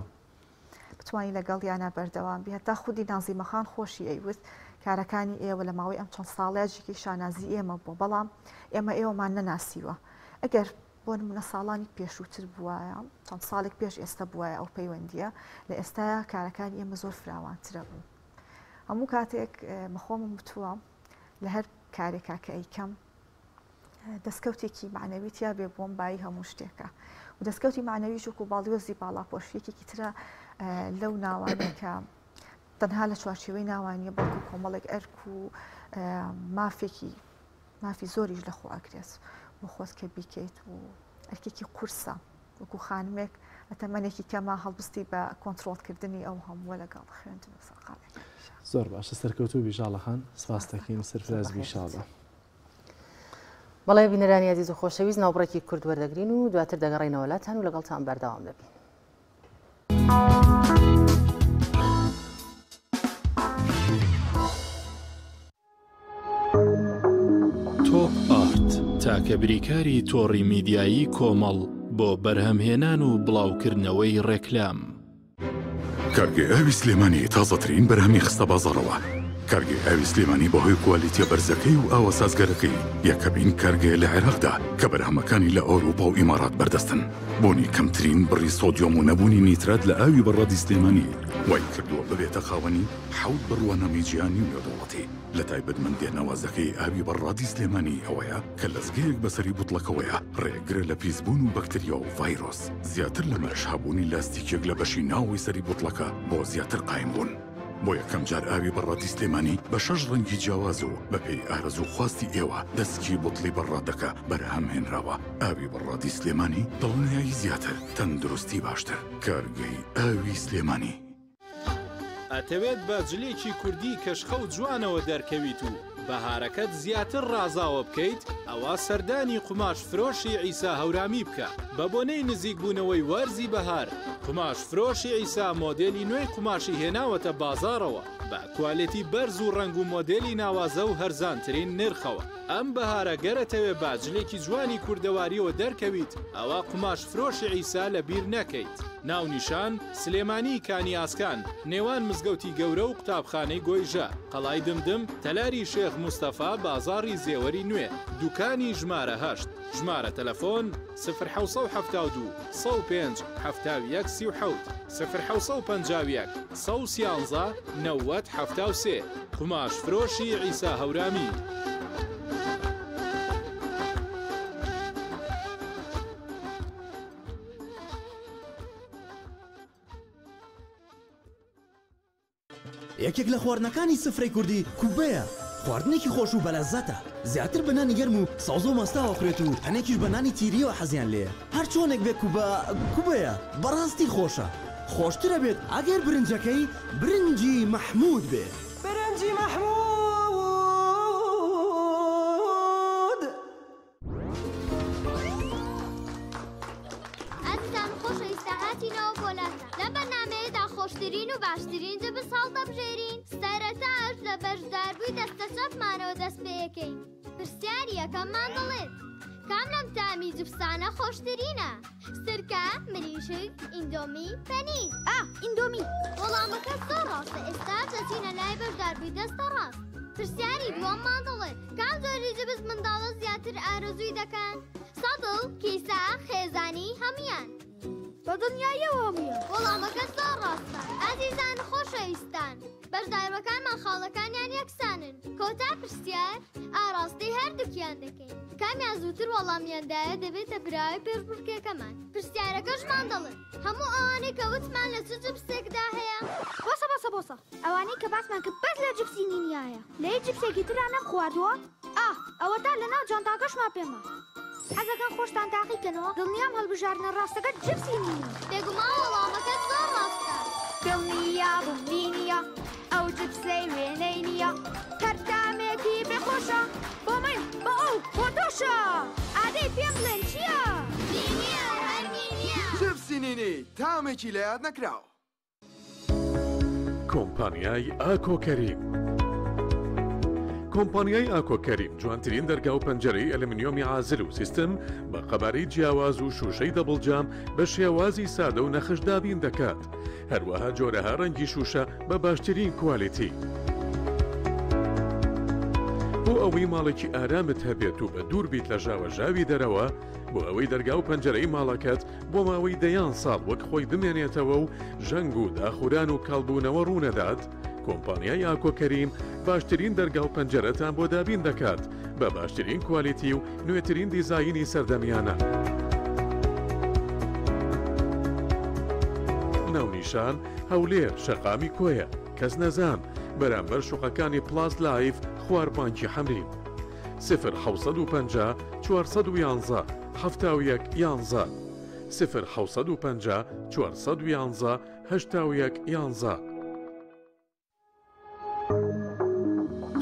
[SPEAKER 3] بتوانی لەگەڵیانا بەردەوام بی هەتا خودی نازیمە خان خۆشی ئەیوت کارەکانی ئێوە لە ماوەی ئەم چەند ساڵەیا جێگەی شانازی ئێمە بووە بەڵام ئێمە ئێوەمان نەناسیوە ئەگەر بۆ نمونە ساڵانی پێشووتر بوایە چەند ساڵێک پێش ئێستا بوایە ئەو پەیوەندیە لە ئێستایا کارەکانی ئێمە زۆر فراوانترە بوو هەموو کاتێک بەخۆمم وتووە لە هەر کارێکا کە ئەیکەم دەستکەوتێکی مەعنەوی تیا بێ بۆم بایی هەموو شتێکە و دەستکەوتی مەعنەویش وەکو باڵیۆزی باڵاپۆش یەکێکی ترە لەو ناوانەی کە تەنها لە چوارچێوەی ناوانیە بەڵکو کۆمەڵێک ئەرک و مافێکی مافی زۆریش لە خۆ ئەگرێت بۆ خۆت کە بیکەیت و ئەرکێکی قورسە وەکو خانمێک لە تەمەنێکی کەما هەڵبستی بە کۆنترۆڵکردنی ئەو هەمووە لەگەڵ خوێندن و سەرقاڵیەکانیشا.
[SPEAKER 2] زۆر باشە سەرکەوتوو بی ژاڵە خان سپاست دەکەین سەرفراز بی شاڵە.
[SPEAKER 1] بەڵێ بینەرانی ئازیز و خۆشەویست ناوبڕێکی کورت وەردەگرین و دواتر دەگەڕێینەوە لاتان و لەگەڵتان بەردەوام دەبین.
[SPEAKER 4] تۆپ ئارت تاکە بریکاری تۆڕی میدیایی کۆمەڵ بۆ بەرهەمهێنان و بڵاوکردنەوەی ڕێکلام.
[SPEAKER 5] کارگەی ئاوی سلێمانی تازەترین بەرهەمی خستە بازاڕەوە. کارگەی ئاوی سلێمانی بەهۆی کوالیتیە بەرزەکەی و ئاوە سازگەرەکەی یەکەمین کارگەیە لە عێراقدا کە بەرهەمەکانی لە ئەوروپا و ئیمارات بەردەستن. بوونی کەمترین بڕی سۆدیۆم و نەبوونی نیترات لە ئاوی بەڕادی سلێمانی وایکردووە ببێتە خاوەنی حەوت بڕوانامەی جیهانی و نێودەوڵەتی. لە تایبەتمەندیە ناوازەکەی ئاوی بەڕادی سلێمانی ئەوەیە کە لەزگەیەک بەسەری بوتڵەکەوەیە ڕێگرە لە پیسبوون و بەکتریا و ڤایرۆس، زیاتر لەمەش هەبوونی لاستیکێک لە بەشی ناوەوەی سەری بوتڵەکە بۆ زیاتر قایم بوون. بۆ یەکەم جار ئاوی بەڕادی سلێمانی بە شەش ڕەنگی جیاواز و بەپێی ئارەزوو خواستی ئێوە دەسکی بوتڵی بەڕادەکە بەرهەم هێنراوە. ئاوی بەڕادی سلێمانی دڵنیایی زیاتر، تەندروستی باشتر. کارگەی ئاوی سلێمانی.
[SPEAKER 4] ئەتەوێت بە جلێکی کوردی کەشخە و جوانەوە دەرکەویت و بەهارەکەت زیاتر ڕازاوە بکەیت ئەوا سەردانی قوماش فرۆشی عیسا هەورامی بکە بە بۆنەی نزیک بوونەوەی وەرزی بەهار قوماش فرۆشی عیسا مۆدێلی نوێی قوماشی هێناوەتە بازاڕەوە بە کوالێتی بەرز و ڕەنگ و مۆدێلی ناوازە و هەرزانترین نرخەوە ئەم بەهارە گەر ئەتەوێ بە جلێکی جوانی کوردەواریەوە دەرکەویت ئەوا قوماش فرۆشی عیسا لە بیر نەکەیت. ناونیشان، سلێمانی کانی ئاسکان، نێوان مزگەوتی گەورە و قوتابخانەی گۆیژە، قەڵای دمدم، تەلاری شێخ مستەفا، بازاڕی زێوەری نوێ، دوکانی ژمارە هەشت. ژمارە تەلەفۆن، سفر 772 105 71 37، سفر 751 113 90 73. قوماش فرۆشی عیسا هەورامی.
[SPEAKER 6] یەکێک لە خواردنەکانی سفرەی کوردی کوبەیە، خواردنێکی خۆش و بەلەزەتە، زیاتر بە نانی گەرم و سەوزە و ماستاو ئەخورێت و هەنێکیش بە نانی تیریەوە حەزیان لێیە، هەرچۆنێک بێ کوبە کوبەیە، بەڕاستی خۆشە. خۆشترە بێت ئەگەر برنجەکەی برنجی مەحموود بێت.
[SPEAKER 7] برنجی مەحموود.
[SPEAKER 8] ئازیزان و خۆشەویستان هاتینەوە بۆ لاتان لەم بەرنامەیەدا خۆشترین و باشترین جبس هەڵدەبژێرین سەرەتاش لە بەشداربووی دەستە چەپمانەوە دەست پێیەکەین پرسیاری یەکەممان دەڵێت کام لەم تامی جبسانە خۆشترینە سرکە مریشک ئیندۆمی پەنیر
[SPEAKER 9] ئا ئیندۆمی
[SPEAKER 8] وەڵامەکە زۆر ڕاستە ئێستا دەچینە لای بەشداربووی دەستە ڕاست پرسیاری دووەممان دەڵێت کام جۆری جبس منداڵە زیاتر ئارەزووی دەکەن؟ سەتڵ، کیسە، خێزانی، هەموویان.
[SPEAKER 9] بە دڵنیاییەوە هەموویان.
[SPEAKER 8] وەڵامەکە زۆر ڕاستە. ئازیزان و خۆشەویستان، بەشداربەکانمان خاڵەکانیان یەکسانن. کۆتا پرسیار ئاڕاستەی هەردووکیان دەکەین. کامیان زووتر وەڵامیان دایە دەبێتە براوەی پێشبڕکێکەمان. پرسیارەکەشمان دەڵێت، هەموو ئەوانەی کە وتمان لە چ جبسێکدا هەیە؟
[SPEAKER 9] بۆسە بۆسە بۆسە. ئەوانەی کە باسمان کرد بەس لە جپسی نینیایە لە هیچ جپسێکی ترا نەمخواردووە ئاه ئەوەتا لەناو جانتاکەشما پێمە حەزەکەن خۆشتان تاقی کەنەوە دڵنیام هەڵبژاردنە ڕاستەکە جپسی نینی.
[SPEAKER 8] بێگومان وەڵامەکەت زۆر ڕاستە.
[SPEAKER 9] دڵنیابم نینیە ئەو جپسەی وێنەی نییە هەر تامێکی بێ خۆشە بۆ من بۆ ئەو بۆ تۆشە ئادەی پێم بڵێن چییە؟
[SPEAKER 8] نینیە و هەر نینیە.
[SPEAKER 10] جپسی نینی تامێکی لەیاد نەکراو.
[SPEAKER 5] کۆمپانیای ئاکۆ کەریم کۆمپانیای ئاکۆ کەریم جوانترین دەرگا و پەنجەرەی ئەلمنیۆمی عازل و سیستم بە قەبارەی جیاواز و شوشەی دەبڵ جام بە شێوازی سادە و نەخش دابین دەکات هەروەها جۆرەها ڕەنگی شوشە بە باشترین کوالیتی. بۆ ئەوەی ماڵێکی ئارامت هەبێت و بە دوور بیت لە ژاوەژاوی دەرەوە، بۆ ئەوەی دەرگا و پەنجەرەی ماڵەکەت بۆ ماوەی دەیان ساڵ وەک خۆی بمێنێتەوە و ژەنگ و داخوران و کاڵبوونەوە ڕوونەدات، کۆمپانیای ئاکۆ کەریم باشترین دەرگا و پەنجەرەتان بۆ دابین دەکات بە باشترین کوالیتی و نوێترین دیزاینی سەردەمیانە. ناونیشان، هەولێر، شەقامی کۆیە، کەسنەزان، بەرامبەر شوقەکانی پڵاس لایف خوار بانکی حەمرین. سفر 750 411 71 11 سفر 750 411 81 11.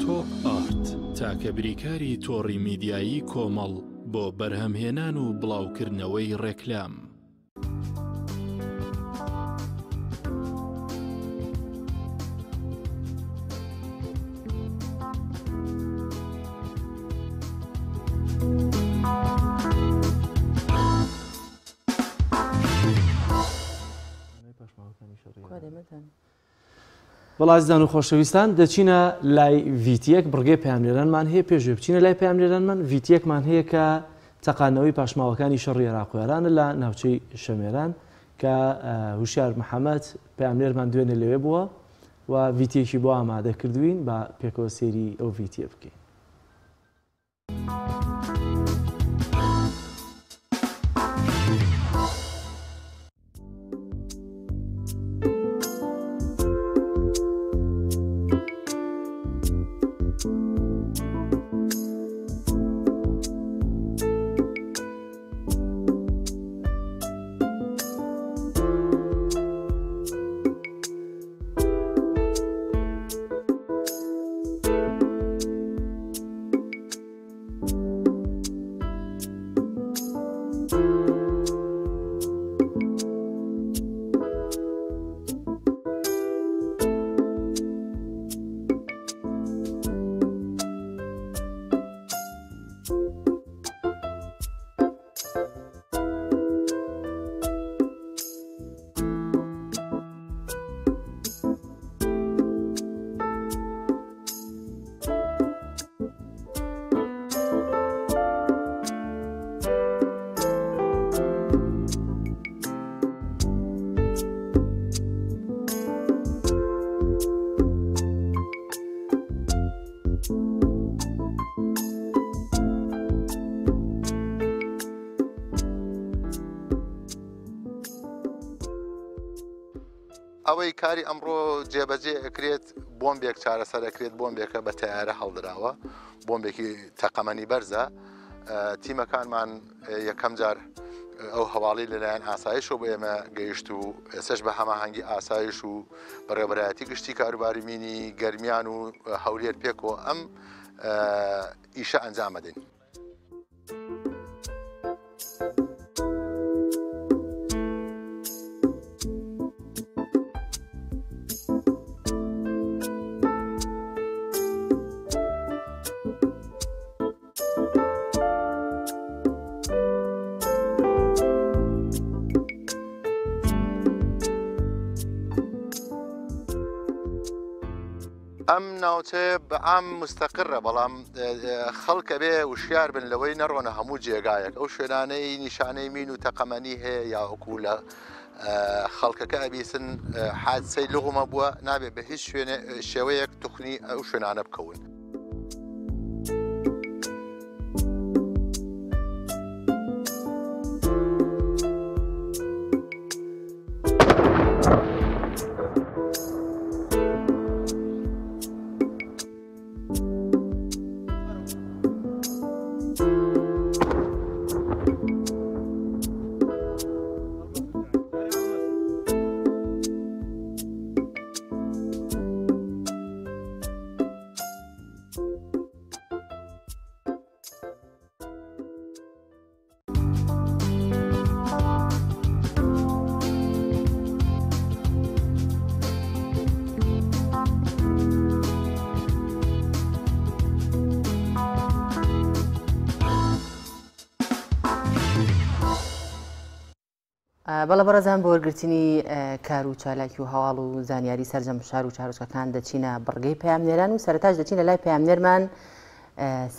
[SPEAKER 4] تۆپ ئارت تاکە بریکاری تۆڕی میدیایی کۆمەڵ بۆ بەرهەمهێنان و بڵاوکردنەوەی ڕێکلام.
[SPEAKER 2] بەڵا ئازیزان و خۆشەویستان دەچینە لای ڤیتیەک بڕگەی پەیامنێرانمان هەیە پێش بچینە لای پەیامنێرانمان ڤیتیەکمان هەیە کە تەقاندنەوەی پاشماوەکانی شەڕی عێراق و ئێرانە لە ناوچەی شەمێران کە هوشیار محەممەد پەیامنێرمان دوێنێ لەوێ بووە و ڤیتیەکی بۆ ئامادە کردوین با پێکەوە سەیری ئەو ڤیتیە بکەین.
[SPEAKER 11] ئەوەی کاری ئەمڕۆ جێبەجێ ئەکرێت بۆمبێک چارەسەر ئەکرێت بۆمبێکە بە تەیارە هەڵدراوە بۆمبێکی تەقەمەنی بەرزە تیمەکانمان یەکەم جار ئەو هەواڵی لەلایەن ئاسایشەوە بۆ ئێمە گەیشت و ئێستاش بە هەماهەنگی ئاسایش و بەڕێوەبەرایەتی گشتی کاروباری مینی گەرمیان و هەولێر پێکەوە ئەم ئیشە ئەنجام ئەدەین. ئەم ناوچەیە بە عام مستەقرە بەڵام خەڵک ئەبێ وشیار بن لەوەی نەڕۆنە هەموو جێگایەک ئەو شوێنانەی نیشانەی مین و تەقەمەنی هەیە یاوەکو لە خەڵکەکە ئەبیسن حادسەی لغمە بووە نابێ بە هیچ شوێنێ شێوەیەک توخنی ئەو شوێنانە بکەون.
[SPEAKER 1] بەڵێ بەڕێزان بۆ وەرگرتنی کار و چالاکی و هەواڵ و زانیاری سەرجەم شار و شارۆچکەکان دەچینە بڕگەی پەیامنێران و سەرەتاش دەچینە لای پەیامنێرمان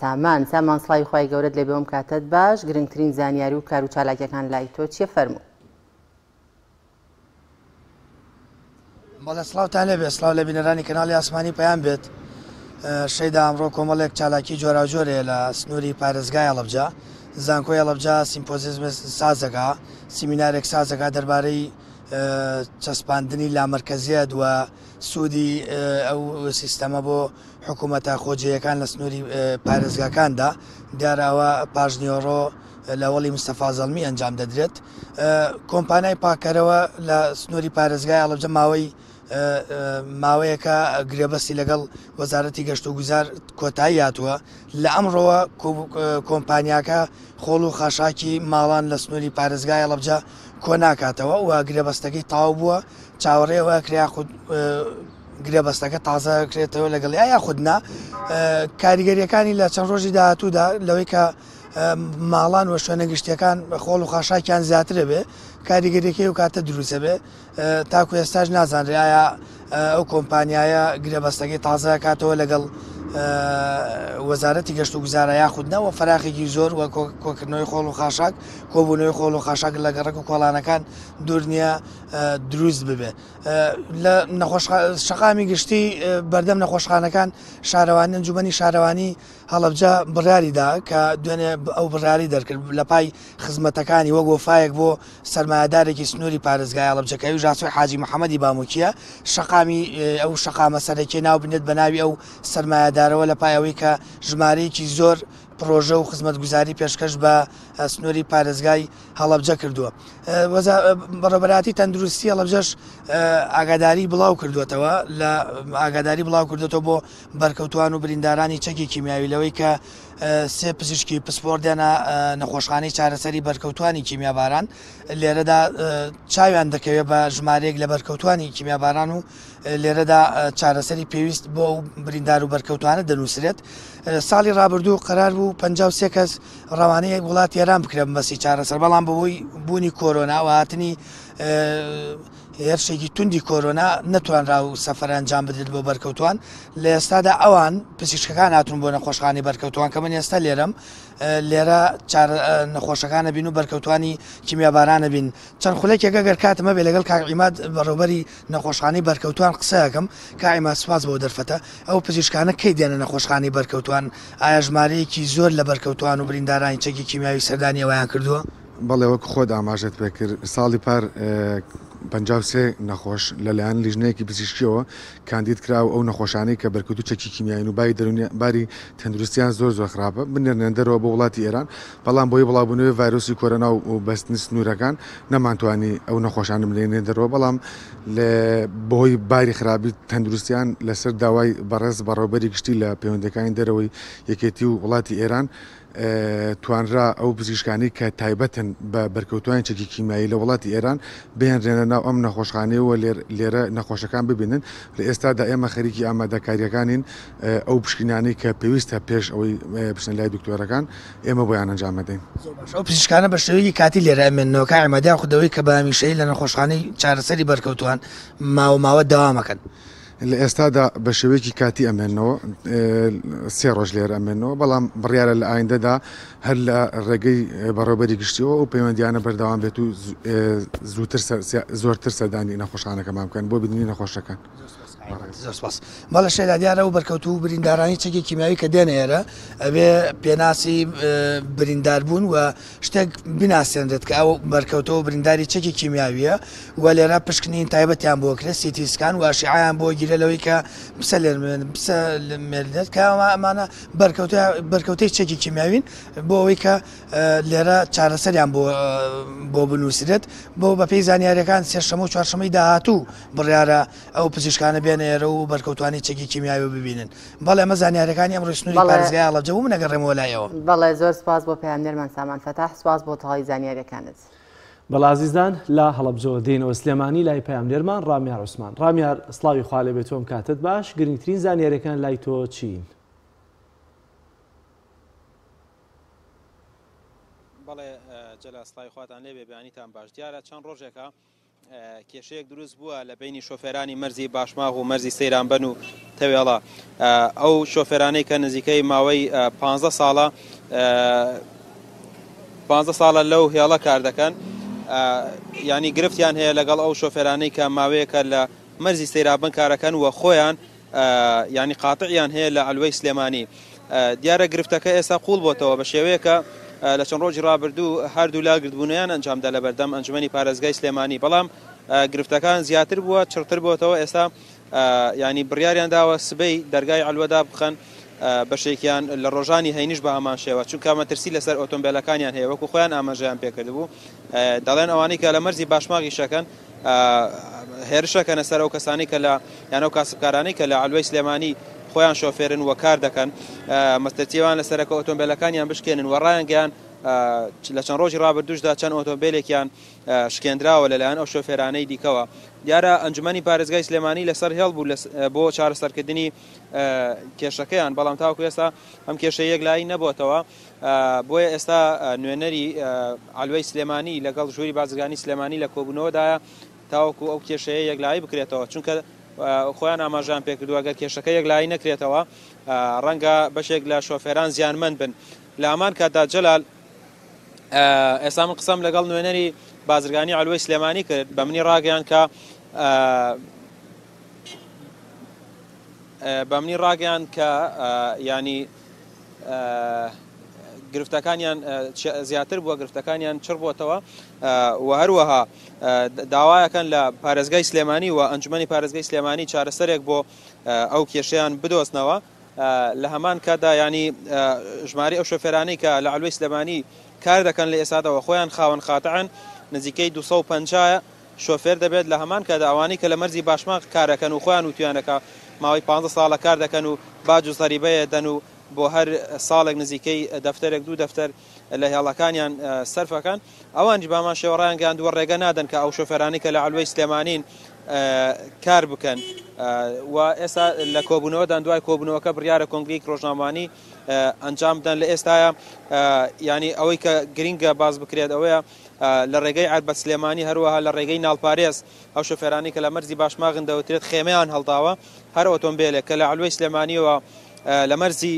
[SPEAKER 1] سامان سامان سڵاوی خوای گەورەت لێ بێ کاتت باش گرنگترین زانیاری و کار و چالاکیەکان لای تۆ چیە فەرموو.
[SPEAKER 7] بەڵێ سڵاوتان لێبێ سڵاو لە بینەرانی کەناڵی ئاسمانی پەیام بێت شەیدا ئەمڕۆ کۆمەڵێک چالاکی جۆراوجۆر هەیە لە سنووری پارێزگای هەڵەبجە زانکۆی هەڵەبجە سیمپۆزیزم سازەکە سیمینارێک سازەکە دەربارەی چەسپاندنی لامەرکەزیەت و سوودی ئەو سیستەمە بۆ حکوومەتە خۆجێیەکان لە سنووری پارێزگاکاندا دیارە ئەوە پاژنیۆڕۆ لە وەڵی مستەفا زەڵمی ئەنجام دەدرێت. کۆمپانیای پاککەرەوە لە سنووری پارێزگای هەڵەبجە ماوەی ماوەیەکە گرێبەستی لەگەڵ وەزارەتی گەشت و گوزار کۆتایی هاتووە لە ئەمڕۆوە کۆمپانیاکە خۆڵ و خاشاکی ماڵان لە سنووری پارێزگای هەڵەبجە کۆ ناکاتەوە و گرێبەستەکەی تەواو بووە چاوەڕێ ئەوە کرا یاخود گرێبەستەکە تازە کرێتەوە لەگەڵ یا یاخود نا کاریگەریەکانی لە چەند ڕۆژی داهاتوودا لەوەی کە ماڵان و شوێنە گشتیەکان خۆڵ و خاشاکیان زیاترە بێ کاریگەریەکەی و کاتە دروستە بێ تاکو ئێستاش نازانرێ ئایا ئەو کۆمپانیایە گرێبەستەکەی تازە کاتەوە لەگەڵ وەزارەتی گەشت و گوزارە یاخود نەوە فراخێکی زۆر وە کۆکردنەوەی خۆڵ و خاشاک کۆبوونەوەی خۆڵ و خاشاک لە گەڕەک و کۆڵانەکان دوور نییە دروست ببێ لە شەقامی گشتی بەردەم نەخۆشخانەکان شارەوانی ئەنجومەنی شارەوانی هەڵەبجە بڕیاری دا کە دوێنێ ئەو بڕیاری دەرکرد لە پای خزمەتەکانی وەک وەفایەک بۆ سەرمایەدارێکی سنووری پارێزگای هەڵەبجە کە ئەویش ئاسۆی حاجی محەمەدی بامۆکییە شەقامی ئەو شەقامە سەرەکیە ناو بنێت بە ناوی ئەو سەرمایەدارەوە لە پای ئەوەی کە ژمارەیەکی زۆر پڕۆژە و خزمەتگوزاری پێشکەش بە سنووری پارێزگای هەڵەبجە کردووە. بەڕێوەبەرایەتی تەندروستی هەڵەبجەش ئاگاداری بڵاو کردووەتەوە لە ئاگاداری بڵاو کردوێتەوە بۆ بەرکەوتوان و بریندارانی چەکی کیمیاوی لەوەی کە سێ پزیشکی پسپۆر دێنە نەخۆشخانەی چارەسەری بەرکەوتوانی کیمیاباران لێرەدا چاویان دەکەوێت بە ژمارەیەک لە بەرکەوتوانی کیمیاباران و لێرەدا چارەسەری پێویست بۆ ئەو بریندار و بەرکەوتوانە دەنووسرێت ساڵی ڕابردوو قەرار بوو 53 کەس ڕەوانەی وڵاتی ئێران بکرێن بەسی چارەسەر بەڵام بەهۆی بوونی کۆرۆنا و هاتنی هێرشێکی توندی کۆرۆنا نەتوانرا و سەفەر ئەنجام بدرێت بۆ بەرکەوتوان لە ئێستادا ئەوان پزیشکەکان هاتوون بۆ نەخۆشخانەی بەرکەوتوان کە من ئێستا لێرەم لێرە نەخۆشەکانە بین و بەرکەوتوانی کیمیابارانە بین چەند خولەکێک ئەگەر کاتم هەبێ لەگەڵ کاک عیماد بەڕێوبەری نەخۆشخانەی بەرکەوتوان قسەکەم کاک عیماد سوپاس بۆ دەرفەتە ئەو پزیشکانە کەی دێنە نەخۆشخانەی بەرکەوتوان؟ ئایا ژمارەیەکی زۆر لە بەرکەوتوان و بریندارانی چەکی کیمیاوی سەردانی ئەویان کردووە؟
[SPEAKER 12] بەڵێ وەک خۆت ئاماژەت پێکرد ساڵی پار 53 نەخۆش لەلایەن لیژنەیەکی پزیشکیەوە کاندید کرا و ئەو نەخۆشانەی کە بەرکەوتوو چەکی کیمیایین و باری دەروونی باری تەندروستیان زۆر زۆر خراپە بنێرنە دەرەوە بۆ وڵاتی ئێران بەڵام بۆی بڵاوبوونەوەی ڤایرۆسی کۆرۆنا و بەستنی سنوورەکان نەمانتوانی ئەو نەخۆشانە بنێرینە دەرەوە بەڵام لە بەهۆی باری خراپی تەندروستیان لەسەر داوای بەڕێز بەڕێوەبەری گشتی لە پەیوەندیەکانی دەرەوەی یەکێتی و وڵاتی ئێران توانرا ئەو پزیشکانەی کە تایبەتن بە بەرکەوتوانی چەکی کیمیایی لە وڵاتی ئێران بهێنرێنە ناو ئەم نەخۆشخانەیە و لێرە نەخۆشەکان ببینن. لە ئێستادا ئێمە خەریکی ئامادەکارییەکانین ئەو پشکنینانەی کە پێویستە پێش ئەوەی بچنە لای دکتۆرەکان ئێمە بۆیان ئەنجام ئەدەین.
[SPEAKER 7] زۆر باشە ئەو پزیشکانە بە شێوەیەکی کاتی لێرە ئەمێننەوە کاک عیماد یاخود ئەوەی کە بە هەمیشەیی لە نەخۆشخانەی چارەسەری بەرکەوتووان ماوە ماوە دەوام ئەکەن؟
[SPEAKER 12] لە ئێستادا بە شێوەیەکی کاتی ئەمێنەوە سێ ڕۆژ لێرە ئەمێنەوە بەڵام بڕیارە لە ئایندەدا هەر لە ڕێگەی بەڕێوبەری گشتیەوە ئەو پەیوەندیانە بەردەوام بێت و زووتر زۆرتر سەردانی نەخۆشخانەکەمان بکەن بۆ بینینی نەخۆشەکان.
[SPEAKER 7] زۆر سپاس. بەڵێ شەیدا دیارە و بەرکەوتوو و بریندارانی چەکی کیمیاوی کە دێنە ئێرە ئەبێ پێناسی برینداربوون و شتێک بناسێنرێت کە ئەو بەرکەوتەوە برینداری چەکی کیمیاویە و لێرە پشکنین تایبەتیان بۆ کرێت سیتی سکان و ئەشعەیان بۆ گیرە لەوەی کە بسەلمێنرێت کە ئەمانە بەرکەوتە بەرکەوتەی چەکی کیمیاوین بۆ ئەوەی کە لێرە چارەسەریان بۆ بۆ بنووسرێت بۆ بەپێی زانیاریەکان سێشەمە و چوارشەمەی داهاتوو بڕیارە ئەو پزیشکانە بێنە ئێرە و بەرکەوتوانی چەکی کیمیاوی ببینن بەڵێ ئەمە زانیاریەکانی ئەمڕۆی سنووری پارێزگای هەڵەبجە بوو من ئەگەڕێمەوە لای ئێوە.
[SPEAKER 1] بەڵێ زۆر سپاس بۆ پەیامنێرمان سامان فەتاح سپاس بۆ تەواوی زانیاریەکانت.
[SPEAKER 2] بەڵێ ئازیزان لە هەڵەبجەوە دێینەوە سلێمانی لای پەیامنێرمان ڕامیار عوسمان. ڕامیار سڵاوی خوا لێبێ تۆم کاتت باش گرنگترین زانیاریەکان لای تۆ چین؟
[SPEAKER 13] بەڵێ جەلا سڵاوی خواتان لێبێ بەیانیتان باش دیارە چەند ڕۆژێکە کێشەیەک دروست بووە لە بینی شۆفێرانی مەرزی باشماغ و مەرزی سەیرانبەن و تەوێڵە ئەو شۆفێرانەی کە نزیکەی ماوەی 15 ساڵە 15 ساڵە لەو هێڵە کار دەکەن ینی گرفتیان هەیە لەگەڵ ئەو شۆفێرانەی کە ماوەیەکە لە مەرزی سەیرابن کارەکەن و خۆیان یانی قاتعیان هەیە لە عەلوەی سلێمانی. دیارە گرفتەکە ئێستا قوڵ بۆتەوە بە شێوەیەکە لە چەند ڕۆژی ڕابردوو هەردوولا گردبوونەیان ئەنجامدا لە بەردەم ئەنجومەنی پارێزگای سلێمانی بەڵام گرفتەکان زیاتر بووە چڕتر بۆتەوە ئێستا ینی بڕیاریان داوە سبەی دەرگای عەلوەدا بخەن بەشێکیان لە ڕۆژانی هەینیش بە هەمان شێوە چونکە مەترسی لەسەر ئۆتۆمبیلەکانیان هەیە وەکو خۆیان ئاماژەیان پێکردبوو دەڵێن ئەوانەی کە لە مەرزی باشماغی شەکەن هێرشەکەنە سەر ئەو کەسانەی کە لە یان ئەو کاسبکارانەی کە لە عەلوەی سلێمانی خۆیان شۆفێرن و کار دەکەن مەترسییان لەسەرە کە ئۆتۆمبیلەکانیان بشکێنن و ڕایانگەیان لە چەند ڕۆژی ڕابردووشدا چەند ئۆتۆمبیلێکیان شکێنراوە لەلایەن ئەو شۆفێرانەی دیکەوە دیارە ئەنجومەنی پارێزگای سلێمانی لەسەر هێڵ بوو بۆ چارەسەرکردنی کێشەکەیان بەڵام تاوەکو ئێستا ئەم کێشەیە یەکلایی نەبۆتەوە بۆیە ئێستا نوێنەری عەلوەی سلێمانی لەگەڵ ژووری بازرگانی سلێمانی لە کۆبوونەوەدایە تاوەکو ئەو کێشەیە یەکلایی بکرێتەوە چونکە خۆیان ئاماژان پێکردووە گەر کێشەکە یەکلایی نەکرێتەوە ڕەنگە بەشێک لە شۆفێران زیانمەند بن لە هەمان کاتدا جەلال ئێستا من قسەم لەگەڵ نوێنەری بازرگانی عەلوەی سلێمانی کرد بە منی ڕاگەیان کە بە منی ڕاگەیان کە ینی گرفتەکانیان زیاتر بووە گرفتەکانیان چڕ بووەتەوە و هەروەها داوایەکەن لە پارێزگای سلێمانی و ئەنجومەنی پارێزگای سلێمانی چارەسەرێک بۆ ئەو کێشەیان بدۆزنەوە لە هەمان کاتدا ینی ژماری ئەو شۆفێرانەی کە لە عەلوەی سلێمانی کار دەکەن لە ئێستادەوە خۆیان خاوەن قاتعن نزیکەی 250 شۆفێر دەبێت لە هەمان کاتدا ئەوانەی کە لە مەرزی باشماخ کارەکەن و خۆیان وتویانە کە ماوەی 15 ساڵە کار دەکەن و باج و زەریبەیە دەن و بۆ هەر ساڵێک نزیکەی دەفتەرێک دوو دەفتەر لە هێڵەکانیان سەرف ئەکەن، ئەوانیش بەهەمان شێوە ڕایانگەیاندووە ڕێگە نادەن کە ئەو شۆفێرانەی کە لە عەلوەی سلێمانین کار بکەن و ئێستا لە کۆبوونەوەدان دوای کۆبوونەوەکە بڕیارە کۆنگرەیەکی ڕۆژنامەوانی ئەنجام بدەن لە ئێستاە ینی ئەوەی کە گرنگە باز بکرێت ئەوەیە لە ڕێگەی عەربەت سلێمانی هەروەها لە ڕێگەی ناڵپارێز ئەو شۆفێرانی کە لە مەرزی باشماغن دەوترێت خێمەیان هەڵداوە هەر ئۆتۆمبیلێک کە لە عەلوەی سلێمانیەوە لە مەرزی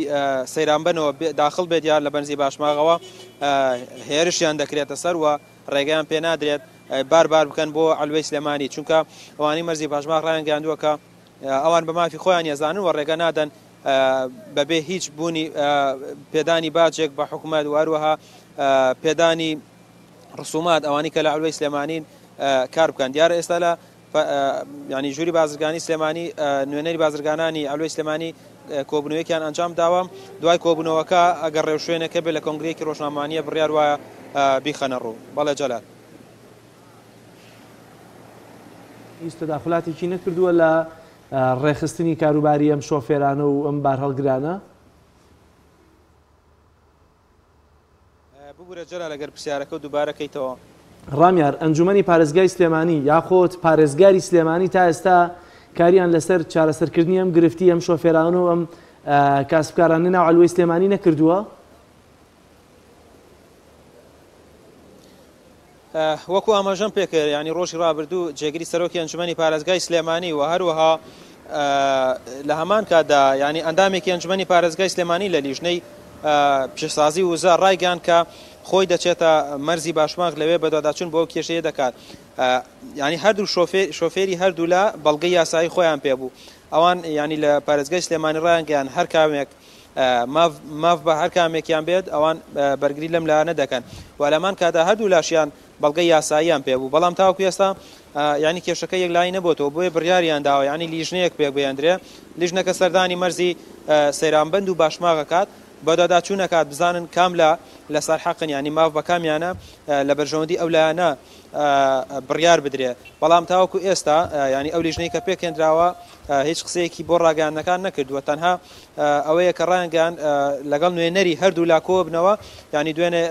[SPEAKER 13] سەیرانبەنەوە داخڵ بێت یان لە مەرزی باشماغەوە هێرشیان دەکرێتە سەر و ڕێگەیان پێ نادرێت بار بار بکەن بۆ عەلوەی سلێمانی چونکە ئەوانەی مەرزی باشماغ ڕایانگەیاندووە کە ئەوان بە مافی خۆیان یەزانن و ڕێگە نادەن بەبێ هیچ بوونی پێدانی باجێک بە حکومەت و هەروەها پێدانی. ڕسومات ئەوانی کە لە عەلوەی سلێمانین کار بکەن دیارە ئێستا لە ینی ژووری بازرگانی سلێمانی نوێنەری بازرگانانی عەلوەی سلێمانی کۆبوونەوەیەکیان ئەنجام داوە دوای کۆبوونەوەکە ئەگەر ڕێوشوێنێکە بێ لە کۆنگرەیەکی ڕۆژنامەوانیە بڕیار وایە بیخەنە ڕوو بەڵێ جەلال.
[SPEAKER 2] هیچ تەداخولاتێکی نەکردووە لە ڕێکخستنی کاروباری ئەم شۆفێرانە و ئەم بارهەڵگرانە؟
[SPEAKER 13] ببورە جەلال ئەگەر پرسیارەکەو دووبارە کەیتەوە.
[SPEAKER 2] ڕامیار، ئەنجومەنی پارێزگای سلێمانی یاخود پارێزگاری سلێمانی تا ئێستا کاریان لەسەر چارەسەرکردنی ئەم گرفتی ئەم شۆفێران و ئەم کاسبکارانەی ناو عەلوەی سلێمانی نەکردووە؟
[SPEAKER 13] وەکو ئاماژەم پێکرد یانی ڕۆژی ڕابردوو جێگری سەرۆکی ئەنجومەنی پارێزگای سلێمانی و هەروەها لە هەمان کاتدا ینی ئەندامێکی ئەنجومەنی پارێزگای سلێمانی لە لیژنەی پیشەسازی وزە ڕایگەیاند کە خۆی دەچێتە مەرزی باشماخ لەوێ بەدواداچوون بۆ ئەو کێشەیە دەکات ینی هەردوو شۆفێری هەردوولا بەڵگەی یاسایی خۆیان پێبوو ئەوان ینی لە پارێزگای سلێمانی ڕایانگەیان هەر کامێک ماف بە هەر کامێکیان بێت ئەوان بەرگری لەم لایەنە دەکەن و لەمان کادا هەردوو لاشیان بەڵگەی یاساییان پێ بوو بەڵام تاوەکو ئێستا یعنی کێشەکە یەکلایی نەبۆتەوە بۆیە بڕیاریان داوە یعنی لیژنەیەک پێک بهێندرێ لیژنەکە سەردانی مەرزی سەیرانبەند و باشماغەکات بەدواداچوون ئەکات بزانن کام لە لەسەر حەقن یعنی ماف بە کامیانە لە بەرژەوەندی ئەو لایەنە بڕیار بدرێ بەڵام تاوەکو ئێستا یعنی ئەو لیژنەی کە پێکهێنراوە هیچ قسەیەکی بۆ ڕاگەیاندنەکان نەکردووە تەنها ئەوەیە کە ڕایانگەیاند لەگەڵ نوێنەری هەردوو لا کۆبنەوە یانی دوێنێ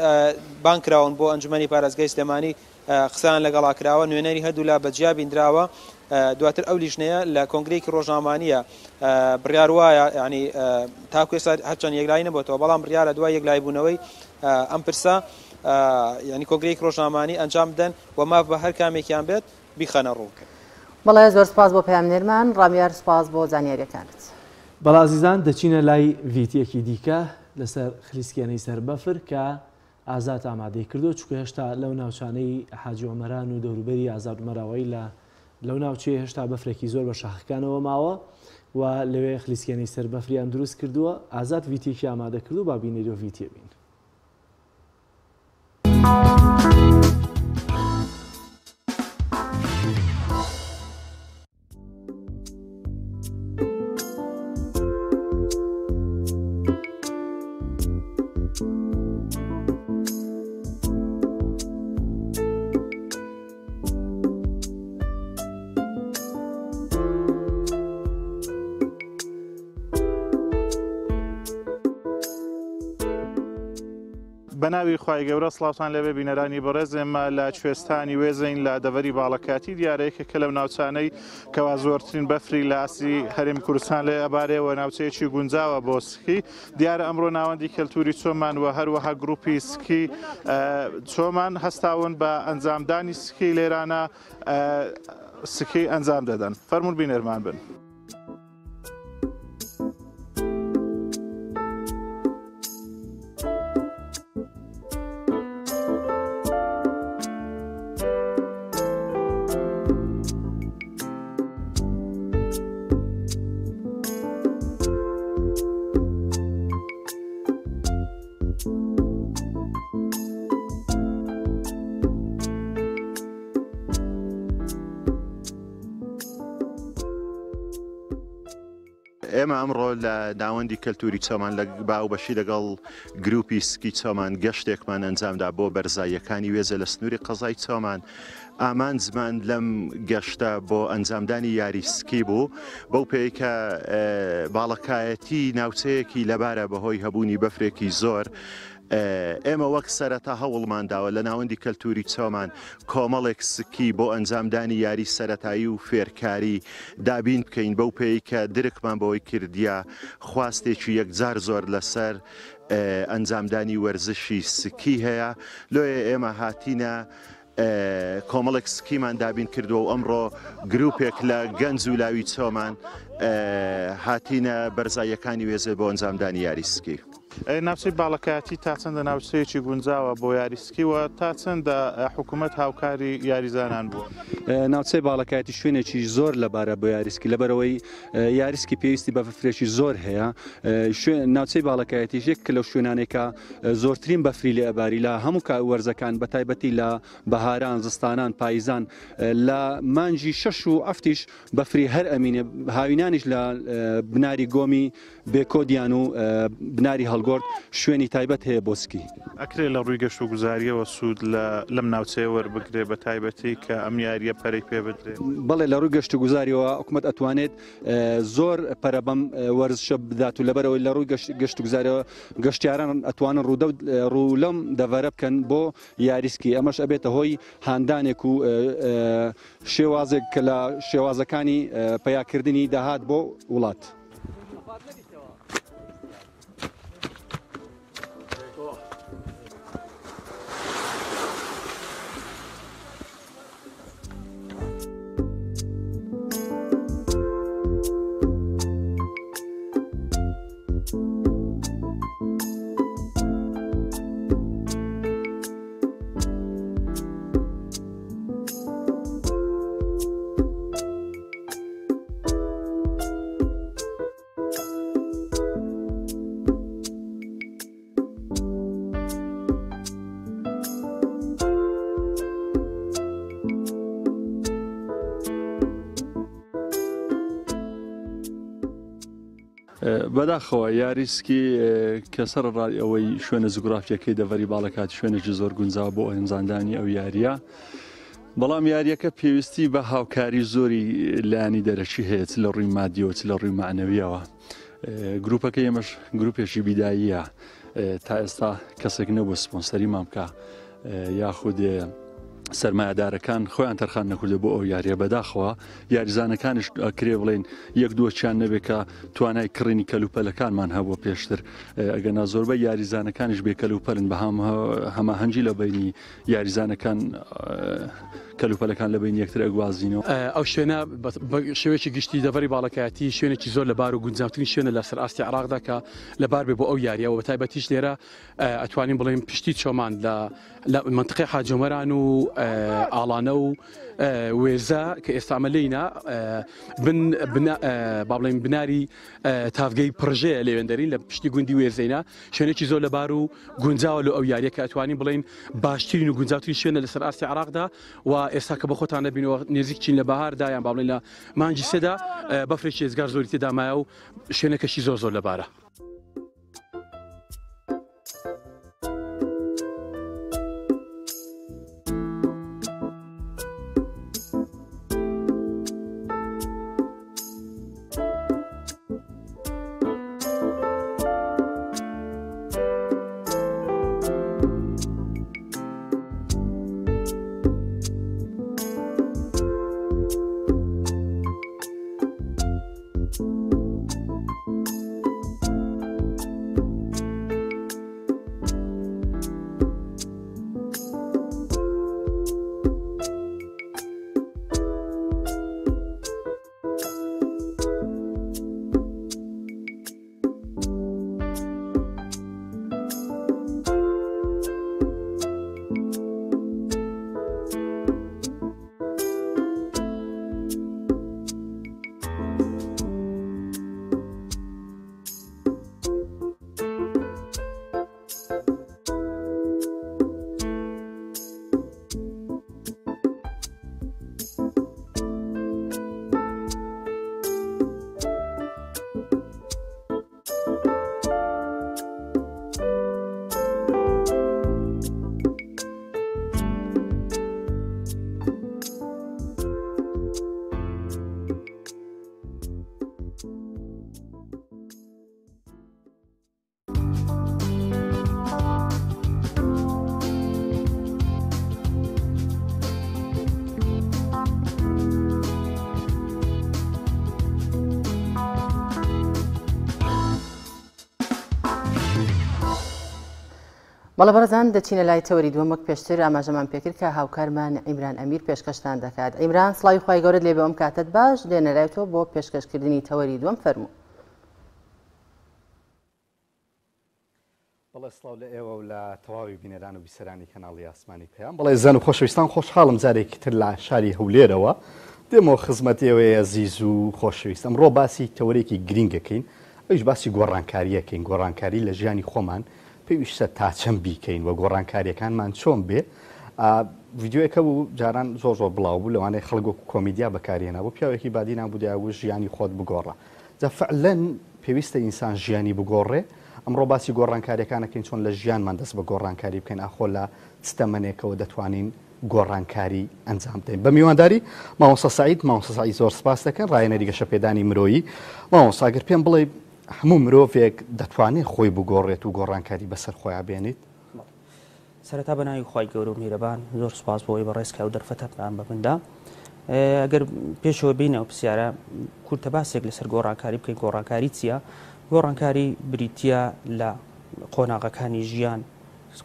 [SPEAKER 13] بانگ کراون بۆ ئەنجومەنی پارێزگای سلێمانی قسەیان لەگەڵا کراوە نوێنەری هەردوو لا بە جیا بیندراوە دواتر ئەو لیژنەیە لە کۆنگرەیەکی ڕۆژنامانیە بڕیار وایە ینی تاکو ئێستا هەرچەند یەکلایی نەبێتەوە بەڵام بڕیارە دوای یەکلایی بوونەوەی ئەم پرسە ینی کۆنگرەیەکی ڕۆژنامانی ئەنجام بدەن و ماف بە هەر کامێکیان بێت بیخەنە ڕوو.
[SPEAKER 1] بەڵێ زۆر سوپاس بۆ پەیامنێرمان ڕامیار سوپاس بۆ زانیاریەکانت.
[SPEAKER 2] بەڵێ ئازیزان دەچینە لای ڤیتیەکی دیکە لەسەر خلیسکێنەی سەر بەفر کە ئازاد ئامادەی کردووە چونکە هێشتا لەو ناوچانەی حاجی ئۆمەران و دەوروبەری ئازاد مەراوایی لە لەو ناوچەیە هێشتا بەفرێکی زۆر بە شاخەکانەوە ماوە و لەوێ خلیسکێنەی سەر بەفریان دروست کردووە ئازاد ڤیتیەکی ئامادە کردو با بینەری و ڤیتیە بین.
[SPEAKER 14] بەناوی خوای گەورە سڵاوتان لێبێ بینەرانی بەڕێز ئێمە لە کوێستانی وێزەین لە دەڤەری باڵەکاتی دیارە یەکێکە لەو ناوچانەی کەوا زۆرترین بەفری لە ئاستی هەرێمی کوردستان لێ ئەبارێ و ناوچەیەکی گونجاوە بۆ سکی دیارە ئەمڕۆ ناوەندی کەلتوری چۆمان و هەروەها گروپی سکی چۆمان هەستاون بە ئەنجامدانی سکی لێرانە سکی ئەنجام دەدەن فەرموون بینەرمان بن.
[SPEAKER 11] ئێمە ئەمڕۆ لە ناوەندی کەلتوری چۆمان لە باوبەشی لەگەڵ گروپی سکی چۆمان گەشتێکمان ئەنجامدا بۆ بەرزاییەکانی وێزە لە سنووری قەزای چۆمان ئامانجمان لەم گەشتە بۆ ئەنجامدانی یاری سکی بوو بەو پێی کە باڵەکایەتی ناوچەیەکی لەبارە بەهۆی هەبوونی بەفرێکی زۆر ئێمە وەک سەرەتا هەوڵمان داوە لە ناوەندی کەلتوری چۆمان کۆمەڵێک سکی بۆ ئەنجامدانی یاری سەرەتایی و فێرکاری دابین بکەین بەو پێی کە درکمان بەوەی کردیە خواستێکی یەکجار زۆر لەسەر ئەنجامدانی وەرزشی سکی هەیە لۆیە ئێمە هاتینە کۆمەڵێک سکیمان دابین کردووە و ئەمڕۆ گروپێک لە گەنج و لاوی چۆمان هاتینە بەرزاییەکانی وێزێ بۆ ئەنجامدانی یاری سکی.
[SPEAKER 14] ناوچەی باڵەکایەتی تا چەندە ناوچەیەکی گونجاوە بۆ یاری سکی و تا چەندە حکوومەت هاوکاری یاریزانان بووە؟
[SPEAKER 15] ناوچەی باڵەکایەتی شوێنێکی زۆر لەبارە بۆ یاریسکی لەبەرەوەی یاریسکی پێویستی بە بەفرێکی زۆر هەیە ناوچەی باڵەکایەتیش یەک لەو شوێنانێکە زۆرترین بەفری لێ ئەباری لە هەموو وەرزەکان بە تایبەتی لە بەهاران زستانان پاییزان لە مانگی شەش و هەفتیش بەفری هەر ئەمینێ هاوینانیش لە بناری گۆمی بێکۆدیان و بناری هەڵگۆرد شوێنی تایبەت هەیە بۆ سکی.
[SPEAKER 14] ئەکرێ لە ڕووی گەشتوگوزارییەوە سوود لە لەم ناوچەیە وەربگرێ بە تایبەتی کە ئەم یارییە پەرەی پێ بدرێ؟
[SPEAKER 15] بەڵێ لە ڕووی گەشتوگوزارییەوە حکومەت ئەتوانێت زۆر پەرە بەم وەرزشە بدات و لەبەرئەوەی لە ڕووی گەشتوگوزارییەوە گەشتیاران ئەتوانن ڕوو لەم دەڤەرە بکەن بۆ یاری سکی ئەمەش ئەبێتە هۆی هاندانێک و شێوازێک کە لە شێوازەکانی پەیاکردنی داهات بۆ وڵات.
[SPEAKER 16] بەداخەوە یاری سکی کە سەرەڕای ئەوەی شوێنە جوگرافیەکەی دەڤەری باڵەکات شوێنێکی زۆر گونجاو بۆ ئەنجامدانی ئەو یاریە بەڵام یاریەکە پێویستی بە هاوکاری زۆری لایەنی دەرەکی هەیە چ لە ڕووی مادیەوە چ لە ڕووی معنەویەوە گروپەکە ئێمەش گروپێکی بیداییە تا ئێستا کەسێک نەبوو سپۆنسەریمان بکە یاخود سەرمایەدارەکان خۆیان تەرخان نەکردە بۆ ئەو یاریە بەداخەوە یاریزانەکانیش کرێ بڵێن یەک دووەکیان نەبێت کە توانای کڕینی کەلوپەلەکانمان هەبووە پێشتر ئەگەنا زۆربەی یاریزانەکانیش بێ کەلوپەلن بە هەماهەنگی لە بینی یاریزانەکان کەلوپەلەکان لە بین یەکتر ئەگوازینەوە.
[SPEAKER 17] ئەو شوێنە بە شێوەیەکی گشتی دەڤەری باڵەکایەتی شوێنێکی زۆر لەبار و گونجاوترین شوێنە لەسەر ئاستی عێراقدا کە لەبار بێ بۆ ئەو یارییە و بەتایبەتیش لێرە ئەتوانین بڵێین پشتی چۆمان لە لە مەنتقەی حاجۆمەران و ئاڵانە و وێزە کە ئێستا ئەمە لێینە بن با بڵێین بناری تاڤگەی پڕژەیە لێوێندەرین لە پشتی گوندی وێزەینە شوێنێکی زۆر لەبار و گونجاوە لۆ ئەو یاریە کە ئەتوانین بڵێین باشترین و گونجاوترین شوێنە لەسەر ئاستی عێراقدا و ئێستا کە بە خۆتان دەبینەوە نێزیک چین لە بەهاردا یان با بڵێین لە مانگی سێدا بەفرێکی ئێجگار زۆری تێدا مایە و شوێنەکەشی زۆر زۆر لەبارە.
[SPEAKER 1] بەڵێ بەڕێزان دەچینە لای تەوەری دووەم وەک پێشتر ئاماژەمان پێکرد کە هاوکارمان عیمران ئەمیر پێشکەشتان دەکات عیمران سڵاوی خوای گەورەت لێبێ ئەم کاتەت باش دێنە لای تۆ بۆ پێشکەشکردنی تەوەری دووەم فەرموو.
[SPEAKER 18] بەڵێ سڵاو لە ئێوە و لە تەواوی بینەران و بیسەرانی کەناڵی ئاسمانی پەیام. بەڵێ ئەزیزان و خۆشەویستان خۆشحاڵم جارێکی تر لە شاری هەولێرەوە دێمەوە خزمەت ئێوەی ئەزیز و خۆشەویست. ئەمڕۆ باسی تەوەرێکی گرینگ ئەکەین ئەویش باسی گۆڕانکاری ئەکەین، گۆڕانکاری لە ژیانی خۆمان پێویستە تا چەند بیکەین و گۆڕانکاریەکانمان چۆن بێ. ڤیدیۆیەک هەبوو جاران زۆر زۆر بڵاو بوو لەوانەیە خەڵک وەکو کۆمیدیا بەکاری هێنابوو پیاوێکی بادینان بوو دەیاوت ژیانی خۆت بگۆڕە. جا فعلەن پێویستە ئینسان ژیانی بگۆڕێ، ئەمڕۆ باسی گۆڕانکاریەکان ئەکەین چۆن لە ژیانمان دەست بە گۆڕانکاری بکەین ئاخۆ لە چ تەمەنێکەوە دەتوانین گۆڕانکاری ئەنجام بدەین. بە میوانداری مامۆستا سەعید، مامۆستا سەعید زۆر سپاس دەکەن ڕاهێنەری گەشەپێدانی مرۆیی. مامۆستا گەر پێم بڵێی هەموو مرۆڤێک دەتوانێت خۆی بگۆڕێت و گۆڕانکاری بەسەر خۆیا بێنیت؟
[SPEAKER 19] سەرەتا بە ناوی خوای گەورە و میهرەبان زۆر سوپاس بۆ ئەوەی بەڕێز کە ئەو دەرفەتەتان بە من دا. ئەگەر پێشەوە بینە ئەو پرسیارە کورتە باسێک لەسەر گۆڕانکاری بکەین گۆڕانکاری چییە؟ گۆڕانکاری بریتییە لە قۆناغەکانی ژیان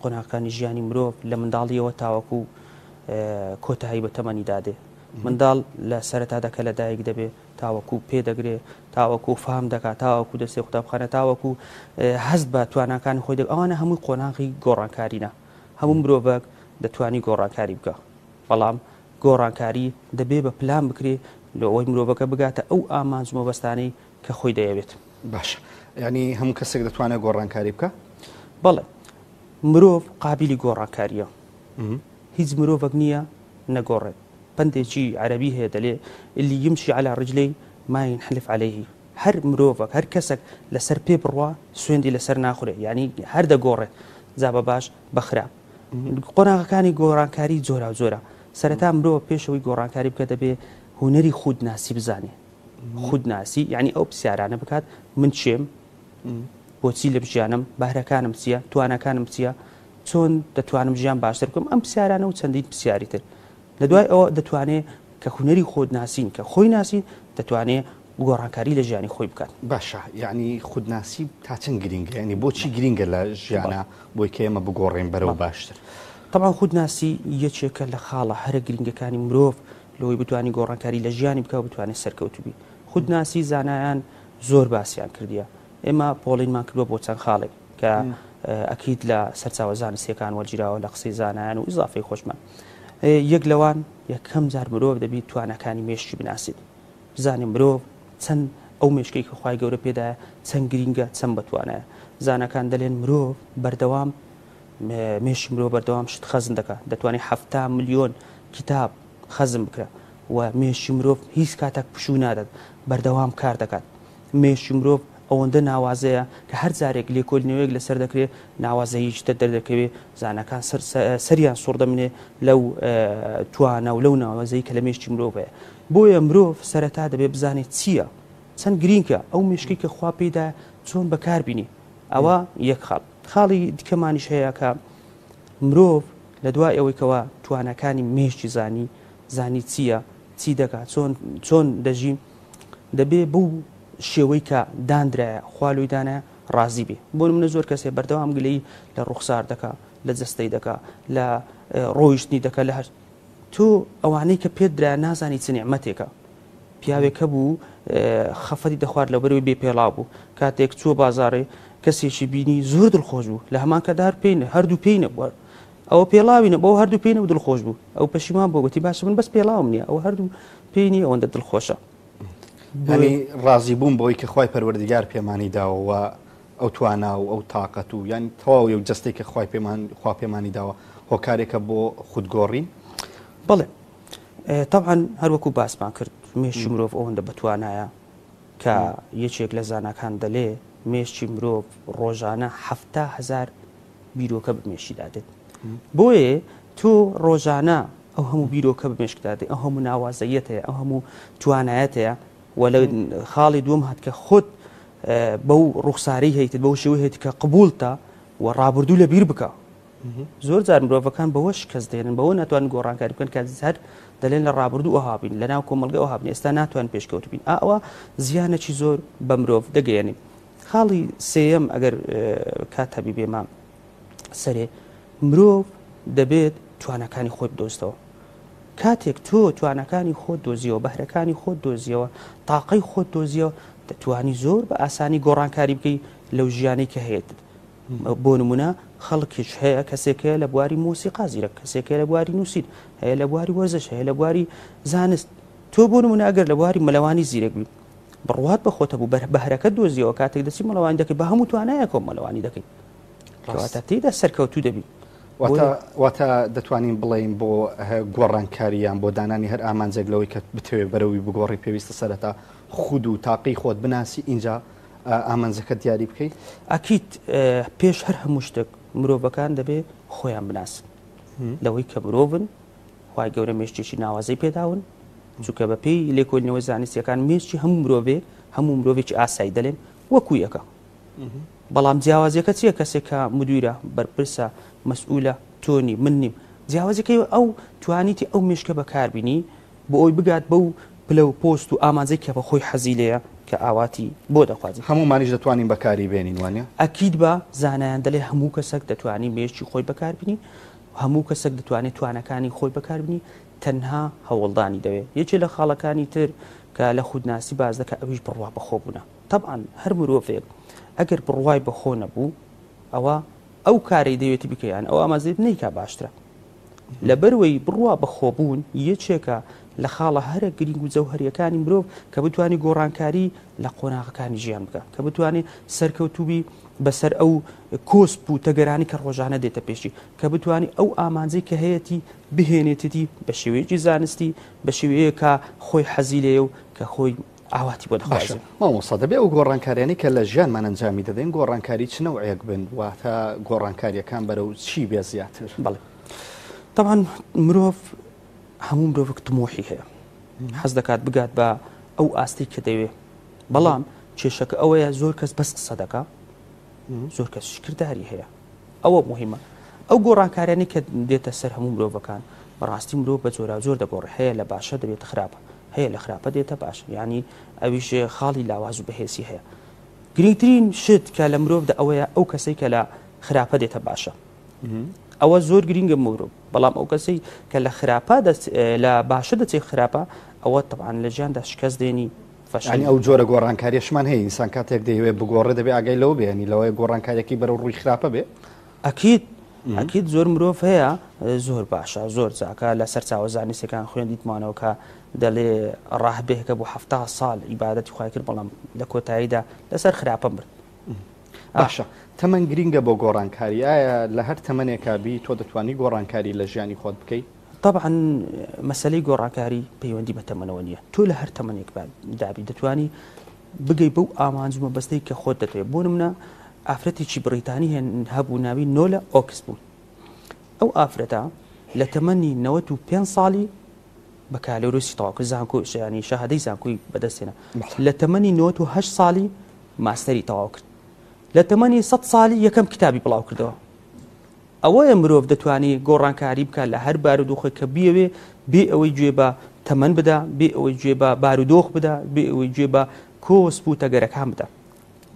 [SPEAKER 19] قۆناغەکانی ژیانی مرۆڤ لە منداڵیەوە تاوەکو کۆتایی بە تەمەنی دادێ منداڵ لە سەرەتادا کە لەدایک دەبێ تاوەکو پێ دەگرێ، تاوەکو فام دەکات، تاوەکو دەچێ قوتابخانە، تاوەکو هەست بە تواناکانی خۆی دەکات، ئەوانە هەمووی قۆناغی گۆڕانکارینە. هەموو مرۆڤێک دەتوانی گۆڕانکاری بکا، بەڵام گۆڕانکاری دەبێ بە پلان بکرێ لۆ ئەوەی مرۆڤەکە بگاتە ئەو ئامانج و مەبەستانەی کە خۆی دەیەوێت.
[SPEAKER 18] باشە یانی هەموو کەسێک دەتوانێت گۆڕانکاری بکا؟
[SPEAKER 19] بەڵێ مرۆڤ قابیلی گۆڕانکارییە. هیچ مرۆڤێک نییە نەگۆڕێت. پەندێکی عەرەبی هەیە دەلێ، اللي يمشي على رجليه ما ينحلف عليه، هەر مرۆڤەک هەر کەسەک لەسەر پێ بڕوا سوێندی لەسەر ناخورێ یانی هەر دەگۆڕێت جا بە باش بە خراپ. قۆناغەکانی گۆڕانکاری جۆراوجۆرە. سەرەتا مرۆڤ پێش ئەوەی گۆڕانکاری بکە دەبێ هونەری خودناسی بزانێ. خودناسی یانی ئەو پرسیارانە بکات من کێم؟ بۆچی لەم ژیانم؟ بەهرەکانم چییە؟ تواناکانم چییە؟ چۆن دەتوانم ژیان باشتر بکەم؟ ئەم پرسیارانە و چەندین پرسیاری تر. لە دوای ئەوە دەتوانێ کە هونەری خۆت ناسین کە خۆی ناسین دەتوانێ گۆڕانکاری لە ژیانی خۆی بکات.
[SPEAKER 18] باشە یەعنی خودناسی تا چەند گرینگە یەعنی بۆچی گرینگە لە ژیانا بۆی کە ئێمە بگۆڕێین بەرەو باشتر؟
[SPEAKER 19] تەبعەن خودناسی یەکێکە لە خاڵە هەرە گرینگەکانی مرۆڤ لەوەی بتوانی گۆڕانکاری لە ژیانی بکا و بتوانێ سەرکەوتوو بی. خودناسی زانایان زۆر باسیان کردیە ئێمە پۆڵینمان کردوە بۆ چەند خاڵێک کە ئەکید لە سەرچاوە زانستیەکان وەرگیراوە لە قسەی زانایان و ئیزافەی خۆشمان. یەک لەوان یەکەم جار مرۆڤ دەبی تواناکانی مێشکی بناسیت بزانێ مرۆڤ چەند ئەو مێشکەی کە خوای گەورە پێدایە چەند گرینگە چەند بەتوانایە زاناکان دەلێن مرۆڤ بەردەوام مێشکی مرۆڤ بەردەوام شت خەزن دەکات دەتوانێت 70 ملیۆن کتاب خەزن بکرێت و مێشکی مرۆڤ هیچ کاتێک پشوو نادات بەردەوام کار دەکات مێشکی مرۆڤ ئەوەندە ناوازەیە کە هەر جارێک لێکۆلینەوەیەک لەسەر دەکرێ ناوازەیی تر دەردەکەوێ، زاناکان سەر سەریان سوڕ دەمێنێ لەو توانا و لەو ناوازەیی کە لە مێشکی مرۆڤ هەیە. بۆیە مرۆڤ سەرەتا دەبێ بزانێ چییە، چەند گرینگە ئەو مێشکەی کە خوا پێی دایە چۆن بەکار بینی. ئەوە یەک خاڵ. خاڵی دیکەمانیش هەیە کە مرۆڤ لە دوای ئەوەی کەوا تواناکانی مێشکی زانی، زانی چییە، چی دەکا، چۆن چۆن دەژی، دەبێ بەو شێوەی کە داندرایە خوا لۆی دانایە ڕازی بێ بۆ نمونە زۆر کەسێ بەردەوام گلەیی لە ڕوخسار دەکا لە جەستەی دەکا لە ڕۆیشتنی دەکا لە هەر تۆ ئەوانەی کە پێت درایە نازانی چ نیعمەتێکە پیاوێک هەبوو خەفەتی دەخوارد لەبەرەوەی بێ پێڵاو بوو کاتێک چووە بازاڕێ کەسێکی بینی زۆر دڵخۆش بوو لە هەمان کەدا هەر پێی هەردوو پێی نەبوو ئەوە پێڵاوی نەبوو ئەو هەردوو پێی نەبوو دڵخۆش بوو ئەو پەشیمان بوو گوتی باشە من بەس پێڵاوم نییە ئەو هەردوو پێی نییە ئەوەندە دڵخۆشە
[SPEAKER 18] یانی ڕازی بوون بەوەی کە خوای پەروەردگار پێمانی داوە و ئەو توانا و ئەو تاقەت و یان تەواوی ئەو جەستەی کە خوای پێمان خوا پێمانی داوە هۆکارێکە بۆ خودگۆڕین؟
[SPEAKER 19] بەڵێ تەبعەن هەروەکو باسمان کرد مێشکی مرۆڤ ئەوەندە بەتوانایە کە یەکێک لە زاناکان دەلێ مێشکی مرۆڤ ڕۆژانە 70 هەزار بیرۆکە بە مێشکیدا دێت بۆیە تۆ ڕۆژانە ئەو هەموو بیرۆکە بە مێشکدا دێت ئەو هەموو ناوازەیەت هەیە ئەو هەموو توانایەت هەیە و لە خاڵی دووەم هات کە خۆت بەو ڕوخسارەی هەیت بەو شێوەی هەیت کە قبوڵتە و ڕابردوو لە بیر بکە زۆر جار مرۆڤەکان بەوە شکست دێنن بەوە ناتوانن گۆڕانکاری بکەن کە هەر دەلێن لە ڕابردوو ئەوها بین لە ناو کۆمەڵگە ئەوها بین ئێستا ناتوان پێشکەوت بین ئەوە زیانێکی زۆر بە مرۆڤ دەگەیەنێ خاڵی سێیەم ئەگەر کات هەبی بێمە سەرێ مرۆڤ دەبێت تواناکانی خۆی بدۆزتەوە کاتێک تۆ تواناکانی خۆت دۆزیەوە بەهرەکانی خۆت دۆزیەوە تاقەی خۆت دۆزیەوە دەتوانی زۆر بە ئاسانی گۆڕانکاری بکەی لەو ژیانەی کە هەیەت. بۆ نمونە خەڵکیش هەیە کەسێک هەیە لە بواری مۆسیقا زیرەک کەسێک هەیە لە بواری نووسین هەیە لە بواری وەرزش هەیە لە بواری زانست تۆ بۆ نمونە ئەگەر لە بواری مەلەوانی زیرەک بی بڕوات بە خۆتە بوو بەهرەکە دۆزیەوە کاتێک دەچی مەلەوانی دەکەی بە هەموو توانایەکەوە مەلەوانی دەکەی کەواتە تێیدا سەرکەوتوو دەبی.
[SPEAKER 18] واتە واتە دەتوانین بڵێین بۆ گۆڕانکاری یان بۆ دانانی هەر ئامانجێک لەوەی کە بتەوێت بەرەوی بگۆڕی پێویستە سەرەتا خود و تاقی خۆت بناسی ئینجا ئامانجەکە دیاری بکەیت؟
[SPEAKER 19] ئەکید پێش هەر هەموو شتێک مرۆڤەکان دەبێ خۆیان بناسن لەوەی کە مرۆڤن خوای گەورە مێشکێکی ناوازەی پێداون چونکە بە پێی لێکۆلینەوە زانستیەکان مێشکی هەموو مرۆڤێ هەموو مرۆڤێکی ئاسایی دەلێن وەکو یەکە بەڵام جیاوازیەکە چیە کەسێک کە مدیرە بەرپرسە مەسئولە تۆ نی من نیم جیاوازیەکەی ئەو توانیتی ئەو مێشکە بەکاربینی بۆ ئەوی بگات بەو پلە و پۆست و ئامانجەی کە بە خۆی حەزی لێیە کە ئاواتی بۆ دەخوازی.
[SPEAKER 18] هەموومانیش دەتوانین بەکاری بێنین وانیە؟
[SPEAKER 19] ئەکید بە زانایان دەلێ هەموو کەسەک دەتوانی مێشکی خۆی بەکاربینی هەموو کەسەک دەتوانێت توانەکانی خۆی بەکاربینی تەنها هەوڵدانی دەوێ یەکێ لە خاڵەکانی تر کە لە خودناسی باس دەکا ئەویش بڕوا بەخۆبوونە تەبعەن هەر مرۆڤێک ئەگەر بڕوای بە خۆ نەبوو ئەوە ئەو کارەی دەوێتی بکە یان ئەو ئامازێت نیکا باشترە لەبەروەی بڕوا بە خۆبوون یەکێکە لە خاڵە هەرە گرنگ و جەوهریەکانی مرۆڤ کە بتوانانی گۆڕانکاری لە قۆناغەکانی ژیان بکە کە بتوانێت سەرکەوتوبی بەسەر ئەو کۆسپ و تەگەرانی کە ڕۆژانە دێتە پێشی کە بتوانانی ئەو ئامانجەی کە هەیەی بهێنێتیتی بە شێوەیەکی زانستی بە شێوەیە کە خۆی حەزی لێیە و کە خۆی ئاواتی بۆ
[SPEAKER 18] باشە
[SPEAKER 19] دەخوازێ.
[SPEAKER 18] مامۆستا دەبێ ئەو گۆڕانکاریانەی کە لە ژیانمان ئەنجامی دەدەین گۆڕانکاری چ نەوعێک بن واتە گۆڕانکاریەکان بەرەو چی بێ زیاتر؟
[SPEAKER 19] بەڵێ تەبعەن مرۆڤ هەموو مرۆڤێک تموحی هەیە حەز دەکات بگات بە ئەو ئاستەی کە دەوێ بەڵام کێشەکە ئەوەیە زۆر کەس بەس قسە دەکا زۆر کەسیش کرداری هەیە ئەوە موهیمە ئەو گۆڕانکاریانەی کە دێتە سەر هەموو مرۆڤەکان بەڕاستی مرۆڤ بە جۆراوجۆر دەگۆڕێ هەیە لە باشە دەبێتە خراپە هەیە لە خراپە دێتە باشە یعنی ئەویش خاڵی لاواز و بەهێزی هەیە گرنگترین شت کە لە مرۆڤدا ئەوەیە ئەو کەسەی کە لە خراپە دێتە باشە ئەوە زۆر گرنگە مرۆڤ بەڵام ئەو کەسەی کە لە خراپە لە باشە دەچێت خراپە ئەوە تەبعەن لە ژیاندا شکست دێنی فەشەل.
[SPEAKER 18] یانی ئەو جۆرە گۆڕانکاریەشمان هەیە ئینسان کاتێک دەیەوێت بگۆڕێ دەبێ ئاگای لەوە بێ یانی لەوەیە گۆڕانکاریەکەی بەرەو ڕووی خراپە بێ؟
[SPEAKER 19] ئەکید ئەکید زۆر مرۆڤ هەیە زۆر باشە زۆر چاکە لە سەرچاوە زانستیەکان خوێندیتمانەوە کە دەڵێ ڕاهبێکە بۆ حەفتا ساڵ عیبادەتی خوای کرد بەڵام لە کۆتاییدا لەسەر خراپە مرد.
[SPEAKER 18] باشە تەمەن گرینگە بۆ گۆڕانکاری ئایا لە هەر تەمەنێکا بی تۆ دەتوانی گۆڕانکاری لە ژیانی خۆت بکەی؟
[SPEAKER 19] تەبعەن مەسەلەی گۆڕانکاری پەیوەندی بە تەمەنەوە نییە تۆ لە هەر تەمەنێک دابی دەتوانی بگەی بەو ئامانج و مەبەستەی کە خۆت دەتەوێت بۆ نمونە ئافرەتێکی بڕیتانی هێن هەبوو ناوی نۆلە ئۆکس بوو ئەو ئافرەتە لە تەمەنی 95 ساڵی بەکالۆریۆسی تەواو کرد زانکۆ ینی شەهادەی زانکۆی بەدەستێنە لە تەمەنی 98 ساڵی ماستەری تەواو کرد لە تەمەنی 100 ساڵی یەکەم کتابی بڵاو کردەوە ئەوەیە مرۆڤ دەتوانی گۆڕانکاری بکات لە هەر بارودۆخێک کە بیەوێ بێ ئەوەی گوێ بە تەمەن بدا، بێ ئەوەی گوێ بە بارودۆخ بدا، بێ ئەوەی گوێ بە کۆسپ و تەگەرەکان بدا.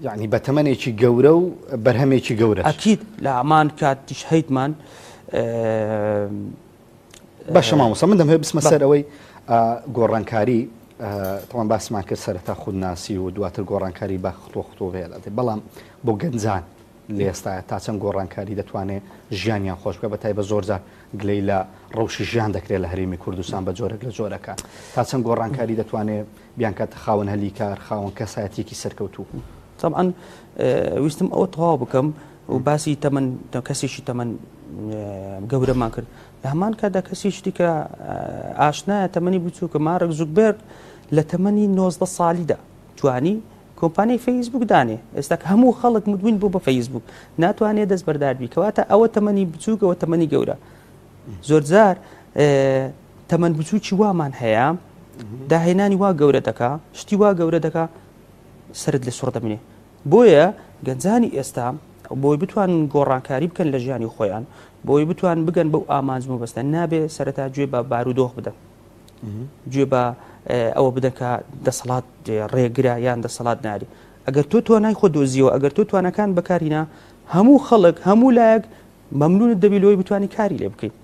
[SPEAKER 18] یەعنی بە تەمەنێکی گەورە و بەرهەمێکی گەورەش.
[SPEAKER 19] ئەکید لە هەمان کاتیش هەیتمان.
[SPEAKER 18] باشە مامۆستا من دەمەوێت بچمە سەر ئەوەی گۆڕانکاری تەوان باسمان کرد سەرەتا خودناسی و دواتر گۆڕانکاری بە خطوە خطوە بەڵام بۆ گەنجان لە ئێستایا تا چەند گۆڕانکاری دەتوانێ ژیانیان خۆش بکات، بەتایبەت زۆرجار گلەی لە ڕەوشی ژیان دەکرێت لە هەرێمی کوردستان بە جۆرێک لە جۆرەکان، تا چەند گۆڕانکاری دەتوانێ بیانکاتە خاوەن هەلی کار، خاوەن کەسایەتییەکی سەرکەوتوو؟
[SPEAKER 19] تەبعەن ویستم ئەوە تەواو بکەم و باسی تەمەن کەسێکی تەمەن گەورەمان کرد لە هەمان کاتدا کەسێکی دیکە ئاشنایە تەمەنی بچووکە مارک زوکبێرگ لە تەمەنی 19 ساڵیدا توانی کۆمپانیای فەیسبوک دانێ ئێستا کە هەموو خەڵک مدمن بوو بە فەیسبوک ناتوانێت دەست بەردار بی کەواتە ئەوە تەمەنی بچووک ئەوە تەمەنی گەورە زۆرجار تەمەن بچووکی وامان هەیە داهێنانی وا گەورە دەکا شتی وا گەورە دەکا سرت لە سوڕ دەمێ بۆیە گەنجانی ئێستا بۆی بتوان گۆڕانکاری بکەن لە ژیانی خۆیان بۆی بتوان بگەن بەو ئامانج مەبەستە نابێ سەرەتا گوێ بە بارودۆخ بدەن گوێ بە ئەوە بدە کە دەسەڵات ڕێگرە یان دەسەڵات ناری ئەگەر تۆ توانای خۆ دۆزیەوە ئەگەر تۆ توانەکان بەکارینا هەموو خەڵک هەموو لایەک مەمنونت دەبی لۆی بتانی کاری لێ بکەیت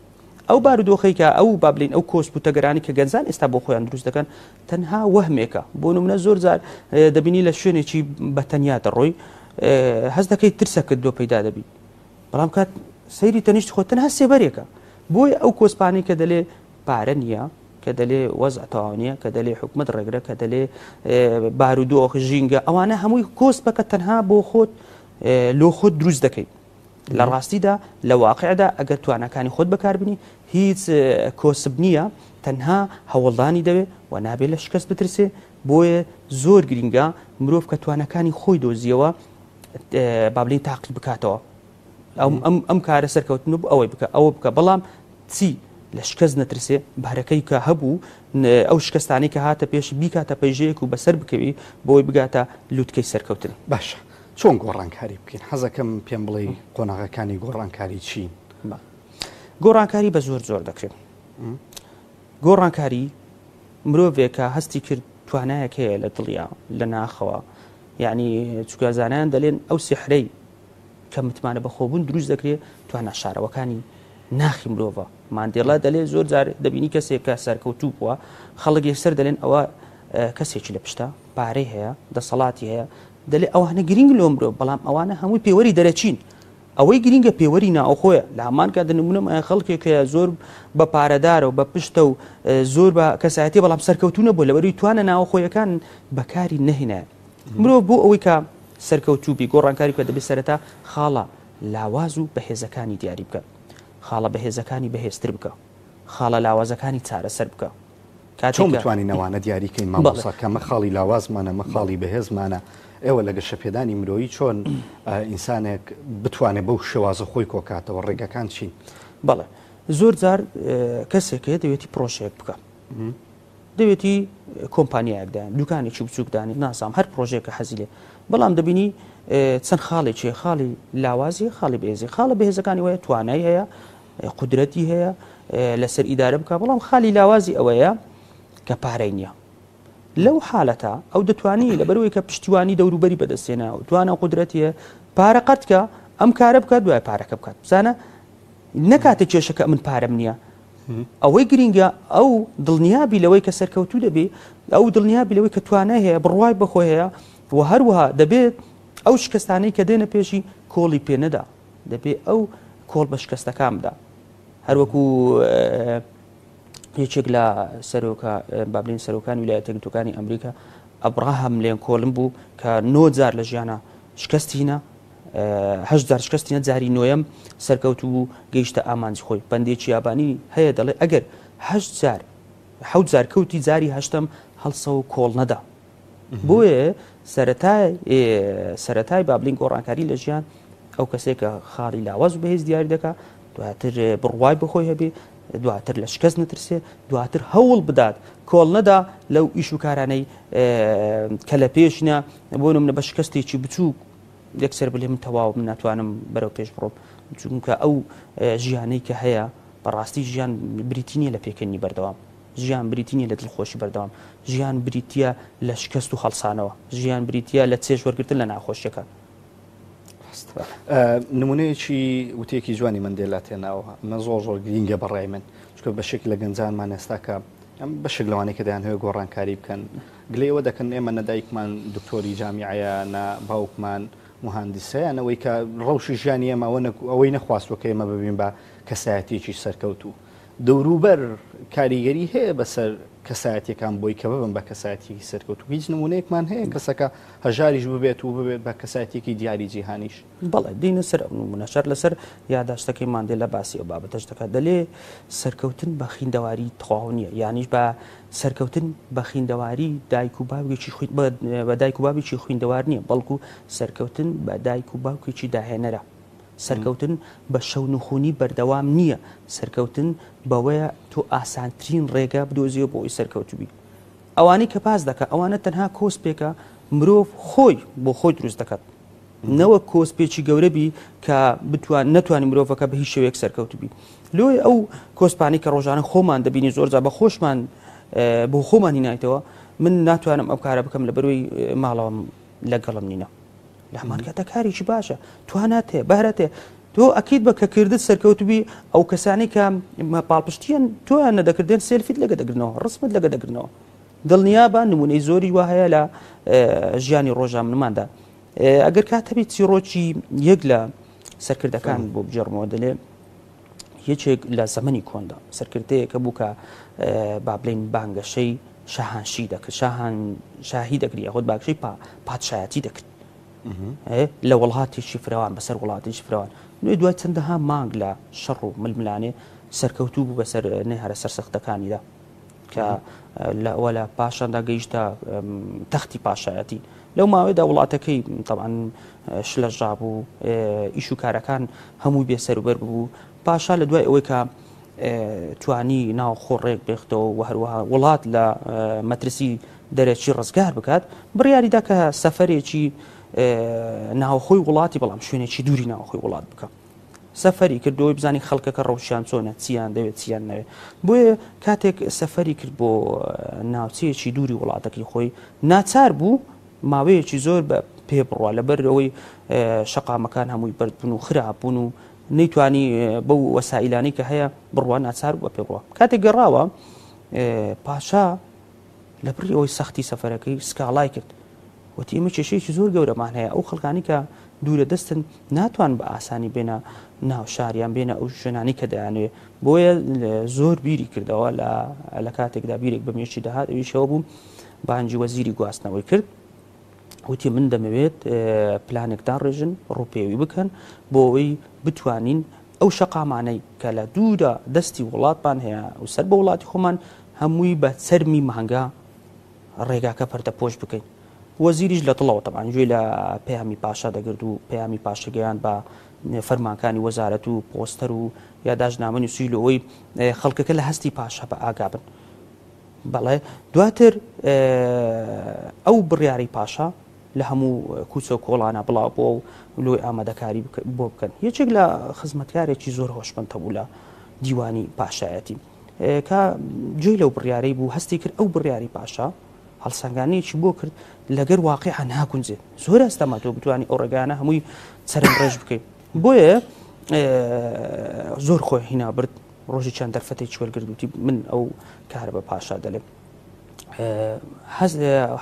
[SPEAKER 19] ئەو بارودۆخەی کە ئەو با بلین ئەو کۆسپ و تەگەرانی کە گەنجان ئێستا بۆ خۆیان دروست دەکەن تەنها وەهمێکە بۆ نمونە زۆر جار دەبینی لە شوێنێکی بە تەنیا دەڕۆی. هەست دەکەیت ترسەکت لۆ پەیدا دەبی بەڵام کات سەیری تەنیشت خۆت تەنها سێبەرێکە بۆیە ئەو کۆسپانەی کە دەلێ پارە نییە کە دەلێ وەزع تەواو نییە کە دەلێ حکومت ڕێگرە کە دەلێ بارودۆخ ژینگە ئەوانە هەمووی کۆسپەکە تەنها بۆ خۆت لۆ خۆت دروست دەکەیت لە ڕاستیدا لە واقعدا ئەگەر تواناکانی خۆت بەکاربنی هیچ کۆسپ نییە تەنها هەوڵدانی دەوێ و نابێت لە شکست بترسێ بۆیە زۆر گرینگە مرۆڤ کە تواناکانی خۆی دۆزیەوە با بڵێین تاقی بکاتەوە ئەم کارە سەرکەوتن و ئەوەی بکە ئەوە بکە بەڵام چی لە شکست نەترسێ بارەکەی کە هەبوو ئەو شکستانی کە هاتە پێشی بیکاتە پەیژەیەک و بەسەر بکەوی بۆی بگاتە لوتکەی سەرکەوتن.
[SPEAKER 18] باشە چۆن گۆڕانکاری بکەین حەزەکەم پێم بڵێی قۆناغەکانی گۆڕانکاری چین؟
[SPEAKER 19] گۆڕانکاری بە زۆر زۆر دەکرێت گۆڕانکاری مرۆڤێک کە هەستی کرد توانایەک هەیە لە دڵیا لە ناخەوە یعنی چونکە زانایان دەلێن ئەو سیحرەی کە متمانە بەخۆبوون دروست دەکرێت توانا شارەوەکانی ناخی مرۆڤە ماندێلا دەلێ زۆر جار دەبینی کەسێک کە سەرکەوتوو بووە خەڵک یەکسەر دەلێن ئەوە کەسێکی لە پشتە پارەی هەیە دەسەڵاتی هەیە دەلێ ئەوانە گرنگ لۆ مرۆڤ بەڵام ئەوانە هەمووی پێوەری دەرەچین ئەوەی گرینگە پێوەری ناوخۆیە، لە هەمان کاتدا نموونەم هەیە خەڵکێک هەیە زۆر بە پارەدارە و بە پشتە و زۆر بە کەسایەتیە بەڵام سەرکەوتوو نەبووە لەبەرئەوەی توانا ناوخۆیەکان بەکاری نەهێنایە. مرۆڤ بۆ ئەوەی کە سەرکەوتوو بی گۆڕانکاری بکات دەبێت سەرەتا خاڵە لاواز و بەهێزەکانی دیاری بکات. خاڵە بەهێزەکانی بەهێزتر بکە. خاڵە لاوازەکانی چارەسەر بکە.
[SPEAKER 18] چۆن بتوانین ئەوانە دیاری کەین مامۆستا کە ئەمە خاڵی لاوازمانە ئەمە خاڵی بەهێزمانە ئێوە لە گەشەپێدانی مرۆیی چۆن ئینسانێک بتوانێت بەو شێوازە خۆی کۆکاتەوە ڕێگەکان چین؟
[SPEAKER 19] بەڵێ زۆر جار کەسێک هەیە دەوێتی پرۆژەیەک بکە دەوێتی کۆمپانیایەک دایان دوکانێکی بچووک دانی نازانم هەر پرۆژەیەکە حەزی لێ بەڵام دەبینی چەند خاڵێکی خاڵی لاوازی خاڵی بەهێزی خاڵە بەهێزەکانی وایە توانای هەیە قودرەتی هەیە لەسەر ئیدارە بکە بەڵام خالی لاوازی ئەوەیە کە پارەی نییە لەو حالەتە ئەو دەتوانی لەبەرەوەی کە پشتیوانی دەوروبەری بەدەستێنا و توانە قودرەتیە پارە قەتکە ئەم کارە بکات دوای پارەکە بکات بزانە نەکاتە کێشەکە من پارەم نییە ئەوەی گرینگە ئەو دڵنیابی لەوەی کە سەرکەوتوو دەبی ئەو دڵنیابی لەوەی کە توانای هەیە بڕوای بەخۆ هەیە و هەروەها دەبێت ئەو شکستانەی کە دێنە پێشی کۆڵی پێ نەدا دەبێ ئەو کۆڵ بە شکستەکان بدا هەروەکو یەکێک لە سەرۆکە بابلین سەرۆکانی ویلایەتە یەکگرتووەکانی ئەمریکا ئەبراهام لێنکۆلن بوو کە نۆ جار لە ژیانە شکستینە هەشت جار شکستینە جاری نۆیەم سەرکەوتوو بوو گەیشتە ئامانجی خۆی پەندێکی یابانی هەیە دەڵێ ئەگەر هەشت جار حەوت جار کەوتی جاری هەشتەم هەڵسە و کۆڵ نەدا بۆیە سەرەتای سەرەتای بابلین گۆڕانکاری لە ژیان ئەو کەسێک کە خاڵی لاواز و بەهێز دیاری دەکا دواتر بڕوای بەخۆی هەبێ دواتر لە شکست نەترسێ دواتر هەوڵ بدات کۆڵ نەدا لەو ئیش و کارانەی کە لە پێشنە بۆ نمونە بە شکستێکی بچووک یەکسەر بلێ من تەواو من ناتوانم بەرەو پێش بڕۆم چونکە ئەو ژیانەی کە هەیە بەڕاستی ژیان بریتی نییە لە پێکەنی بەردەوام ژیان بریتی نییە لە دڵخۆشی بەردەوام، ژیان بریتییە لە شکست و هەڵسانەوە، ژیان بریتییە لە چێژ وەرگرتن لە ناخۆشییەکان.
[SPEAKER 18] ڕاستە. نمونەیەکی وتەیەکی جوانی مەندێلا تێناوە، ئەمە زۆر زۆر گرینگە بە ڕای من، چونکە بەشێک لە گەنجانمان ئێستا کە بەشێک لەوانەی کە دەیانهەوێت گۆڕانکاری بکەن گلەی ئەوە دەکەن ئێمە نە دایکمان دکتۆری جامیعەیە نە باوکمان موهاندیسە یان ئەوەی کە ڕەوشی ژیانی ئێمە ئەوەی نەخواستووە کە ئێمە ببین بە کەسایەتییەکی سەرکەوتوو. دەوروبەر کاریگەری هەیە بەسەر کەسایەتیەکان بۆی کە ببن بە کەسایەتیەکی سەرکەوتوو؟ هیچ نمونەیەکمان هەیە کەسەکە هەژاریش ببێت و ببێت بە کەسایەتیەکی دیاری جیهانیش؟
[SPEAKER 19] بەڵێ دێینە سەر ئەو نمونەش هەر لەسەر یاداشتەکەی ماندێلا باسی ئەو بابەتەش دەکات دەلێ سەرکەوتن بە خیندەواری تەواو نییە یانیش بە سەرکەوتن بە خیندەواری دایک و باوکێکی بە دایک و بابێکی خویندەوار نییە بەڵکو سەرکەوتن بە دایک و باوکێکی داهێنەرە. سەرکەوتن بە شەونخونی بەردەوام نییە، سەرکەوتن بەوەیە تۆ ئاسانترین ڕێگا بدۆزیەوە بۆ ئەوەی سەرکەوتوو بی. ئەوانەی کە پاس دەکا ئەوانە تەنها کۆسپێکە مرۆڤ خۆی بۆ خۆی دروست دەکات نەوەک کۆسپێکی گەورە بی کە بتوان نەتوانی مرۆڤەکە بە هیچ شێوەیەک سەرکەوتوو بی. لۆیە ئەو کۆسپانەی کە ڕۆژانە خۆمان دەبینی زۆر جار بە خۆشمان بۆ خۆمان هینایتەوە من ناتوانم ئەم کارە بکەم لەبەرەوەی ماڵەوەم لەگەڵم نینە. لە هەمان کاتە کارێکی باشە توانات هەیە بەهرەت هەیە تۆ ئەکید بە کە کردت سەرکەوتبی ئەو کەسانی کە پاڵپشتیان تۆیان نەدەکردێن سێلفیت لەگە دەگرنەوە ڕسمت لەگە دەگرنەوە دڵنیابە نمونەی زۆری وا هەیە لە ژیانی ڕۆژامنماندا. ئەگەر کات هەبێت چیڕۆکی یەک لە سەرکردەکان بۆ بگێڕمەوە دەلێ یەکێک لە زەمەنی کۆندا سەرکردەیەکە بوو کە با بڵێین بانگەشەی شاهانشی دەکرد شاهان شاهی دەکرد یاخود بانگەشەی پادشایەتی دەکرد لە وڵاتێکی فراوان بەسەر وڵاتێکی فراوان نوێ دوای چەندەها مانگ لە شەڕ و ململانێ سەرکەوتوو بوو بەسەر نەیارە سەرسەختەکانیدا کە لە لە پاشاندا گەیشتە تەختی پاشایەتی لەو ماوەیەدا وڵاتەکەی تەبعەن شلەژا بوو ئیش و کارەکان هەمووی بێ سەروبەر ببوو پاشا لە دوای ئەوەی کە توانی ناوخۆ ڕێک بێختەوە و هەروەها وڵات لە مەترسی دەرەکی ڕزگار بکات بڕیاریدا کە سەفەرێکی ناوخۆی وڵاتی بەڵام شوێنێکی دووری ناوخۆی وڵات بکە. سەفەری کرد بۆی بزانی خەڵکەکە ڕەوشیان چۆنە چیان دەوێت چیان نەوێت بۆیە کاتێک سەفەری کرد بۆ ناوچەیەکی دووری وڵاتەکەی خۆی ناچار بوو ماوەیەکی زۆر بە پێ بڕوا لەبەر ئەوەی شەقامەکان هەمووی بەرد بوون و خراپ بوون و نەیتوانی بەو وەسائیلانەی کە هەیە بڕوا ناچار بوو بە پێ بڕوا کاتێک گەڕاوە پاشا لە بڕی ئەوەی سەختی سەفەرەکەی سکاڵای کرد وتی ئێمە کێشەیەکی زۆر گەورەمان هەیە، ئەو خەڵکانەی کە دوورە دەستن ناتوانن بە ئاسانی بێنە ناو شار یان بێنە ئەو شوێنانەی کە دەیانەوێت، بۆیە زۆر بیری کردەوە لە کاتێکدا بیرێک بە مێشکی دەهات ئەویش ئەوە بوو بانگی وەزیری گواستنەوەی کرد وتی من دەمەوێت پلانێک داڕێژن ڕووپێوی بکەن بۆ ئەوەی بتوانین ئەو شەقامانەی کە لە دوورە دەستی وڵاتمان هەیە و سەر بە وڵاتی خۆمان هەمووی بە چەرمی مانگا ڕێگاکە پەردەپۆش بکەین. وەزیریش لە دڵەوە تەبعەن گوێی لە پەیامی پاشا دەگرت و پەیامی پاشا گەیاند بە فەرمانکانی وەزارەت و پۆستەر و یاداشتنامە نووسی لۆوەی خەڵکەکە لە هەستی پاشا بە ئاگا بن. بەڵێ دواتر ئەو بڕیارەی پاشا لە هەموو کوچە و کۆڵانە بڵاو بووە و لۆی ئامادەکاری بۆ بکەن. یەکێک لە خزمەتکارێکی زۆر هۆشمەند هەبوو لە دیوانی پاشایەتی. کە گوێی لەو بڕیارەی بوو هەستی کرد ئەو بڕیاری پاشا هەڵسەنگانەیەکی بۆ کرد لەگەر واقیع ناگونجێت زۆر ئەستەمە تۆ بتوانی ئەو ڕێگانە هەمووی چەرم ڕێژ بکەیت بۆیە زۆر خۆی هینا برد ڕۆژی چەند دەرفەتێکی وەرگرت وتی من ئەو کارە بە پاشا دەلێم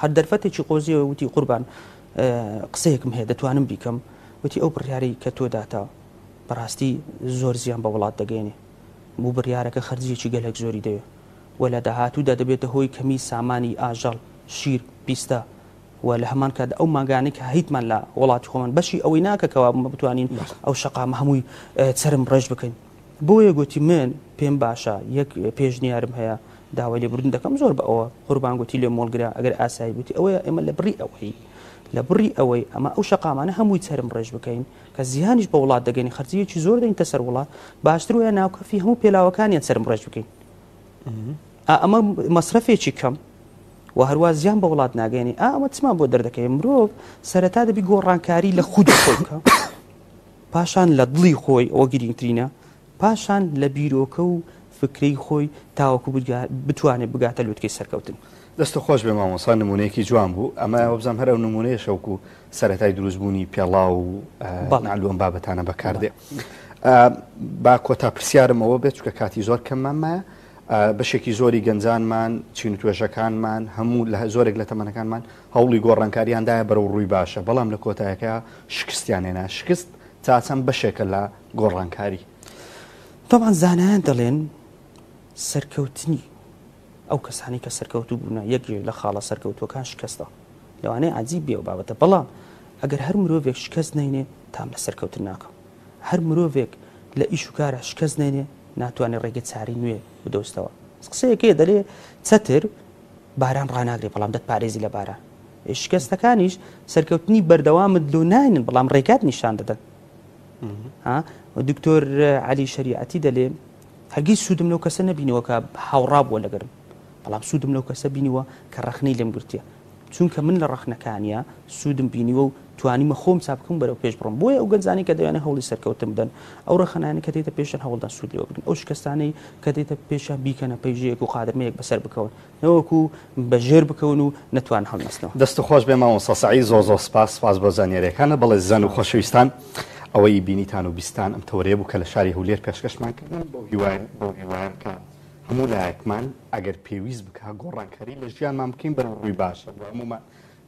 [SPEAKER 19] هەر دەرفەتێکی قۆزیەوە وتی قوربان قسەیەکم هەیە دەتوانم بیکەم وتی ئەو بڕیارەی کە تۆ داتا بەڕاستی زۆر زیان بە وڵات دەگەێنێ بو بڕیارەکە خەرجیەکی گەلەک زۆری دەوێ و لە داهاتوودا دەبێتە هۆی کەمی سامانی ئاژەڵ، شیر، پیستە و لە هەمان کاتدا ئەو مانگانەی کە هەیتمان لە وڵاتی خۆمان بەشی ئەوەی ناکە کەوا بمە بتوانین ئەو شەقامە هەمووی چەرم ڕێژ بکەین. بۆیە گوتی من پێم باشە یەک پێشنیارم هەیە داوای لێبوردن دەکەم زۆر بە ئەوە قوربان گوتی لێم وەڵگرە ئەگەر ئاسایی گوتی ئەوەیە ئێمە لە بڕی ئەوەی لە بڕی ئەوەی ئەمە ئەو شەقامانە هەمووی چەرم ڕێژ بکەین کە زیانیش بە وڵات دەگەینین خەرجییەکی زۆر دەینتە سەر وڵات باشتر وایە ناوکەفی هەموو پێلاوەکانیان چەرم ڕێژ بکەین ئا ئەمە مەسرەفێکی کەم و هەروە زیان بە وڵات ناگەێنی ئا ئەمە چمان بۆ دەردەکەوێت مرۆڤ سەرەتا دەبی گۆڕانکاری لە خودی خۆی بکە پاشان لە دڵی خۆی ئەوە گرنگترینە پاشان لە بیرۆکە و فکرەی خۆی تاوەکو بتوانێت بگاتە لوتکەی سەرکەوتن.
[SPEAKER 18] دەستت خۆش بێ مامۆستا نمونەیەکی جوان بوو ئەمە وەبزانم هەر ئەو نمونەیەشە وەکو سەرەتای دروست بوونی پێڵاو و نعل و ئەم بابەتانە بەکاردێ با کۆتا پرسیارم ئەوە بێت چونکە کاتی زۆر کەممان مایە بەشێکی زۆری گەنجانمان چین و توێژەکانمان هەموو لە زۆرێک لە تەمەنەکانمان هەوڵی گۆڕانکاریاندایە بەرەو ڕووی باشە بەڵام لە کۆتایەکە شکستیان هێنا شکست تا چەند بەشێکە لە گۆڕانکاری؟
[SPEAKER 19] تەبعەن زانایان دەڵێن سەرکەوتنی ئەو کەسانەی کە سەرکەوتوو بوونە یەک لە خاڵە سەرکەوتووەکان شکستە لەوانەیە عجیب بێ ئەو بابەتە بەڵام ئەگەر هەر مرۆڤێک شکست نەینێ تام لە سەرکەوتن ناکە هەر مرۆڤێک لە ئیش و کارە شکست نەینێ ناتوانێت ڕێگە چاری نوێ بدۆستەوە قسەیەکەیە دەلێ چەتر باران ڕاناگرێ بەڵام دەتپارێزی لە باران شکستەکانیش سەرکەوتنی بەردەوامت لۆ ناینن بەڵام ڕێگات نیشان دەدەن دکتۆر علی شریعەتی دەلێ هەرگیز سوودم لەو کەسە نەبینیوە کە هاوڕا بووە لەگەرم بەڵام سوودم لەو کەسە بینیوە کە ڕەخنەی لێم گرتیە چونکە من لە ڕەخنەکانیا سوودم بینیوە و توانیمە خۆم چاک بکەم بەرەو پێش بڕۆم بۆیە ئەو گەنجانەی کە دەیانەوێت هەوڵی سەرکەوتن بدەن ئەو ڕەخنانەی کە دێتە پێشیان هەوڵدان سوود لێ وەربگرن ئەو شکستانەی کە دێتە پێشیان بیکەنە پەیژەیەک و قادرمەیەک بەسەر بکەون نەوەکو بە ژێر بکەون و نەتوان هەڵنەستنەوە.
[SPEAKER 18] دەستت خۆش بێ مامۆستا سەعید زۆر زۆر سپاس سپاس بۆ زانیاریەکانت بەڵێ زیزان و خۆشەویستان ئەوەی بینیتان و بیستان ئەم تەوەرەیە بوو کە لە شاری هەولێر پێشکەشمان کردن بەو هیوایە بەو هیوایەم کە هەموو لایەکمان ئەگەر پێویست بکا گۆڕانکاری لە ژیانمان بکەین بەرەو ڕووی باشە بۆ هەموومان.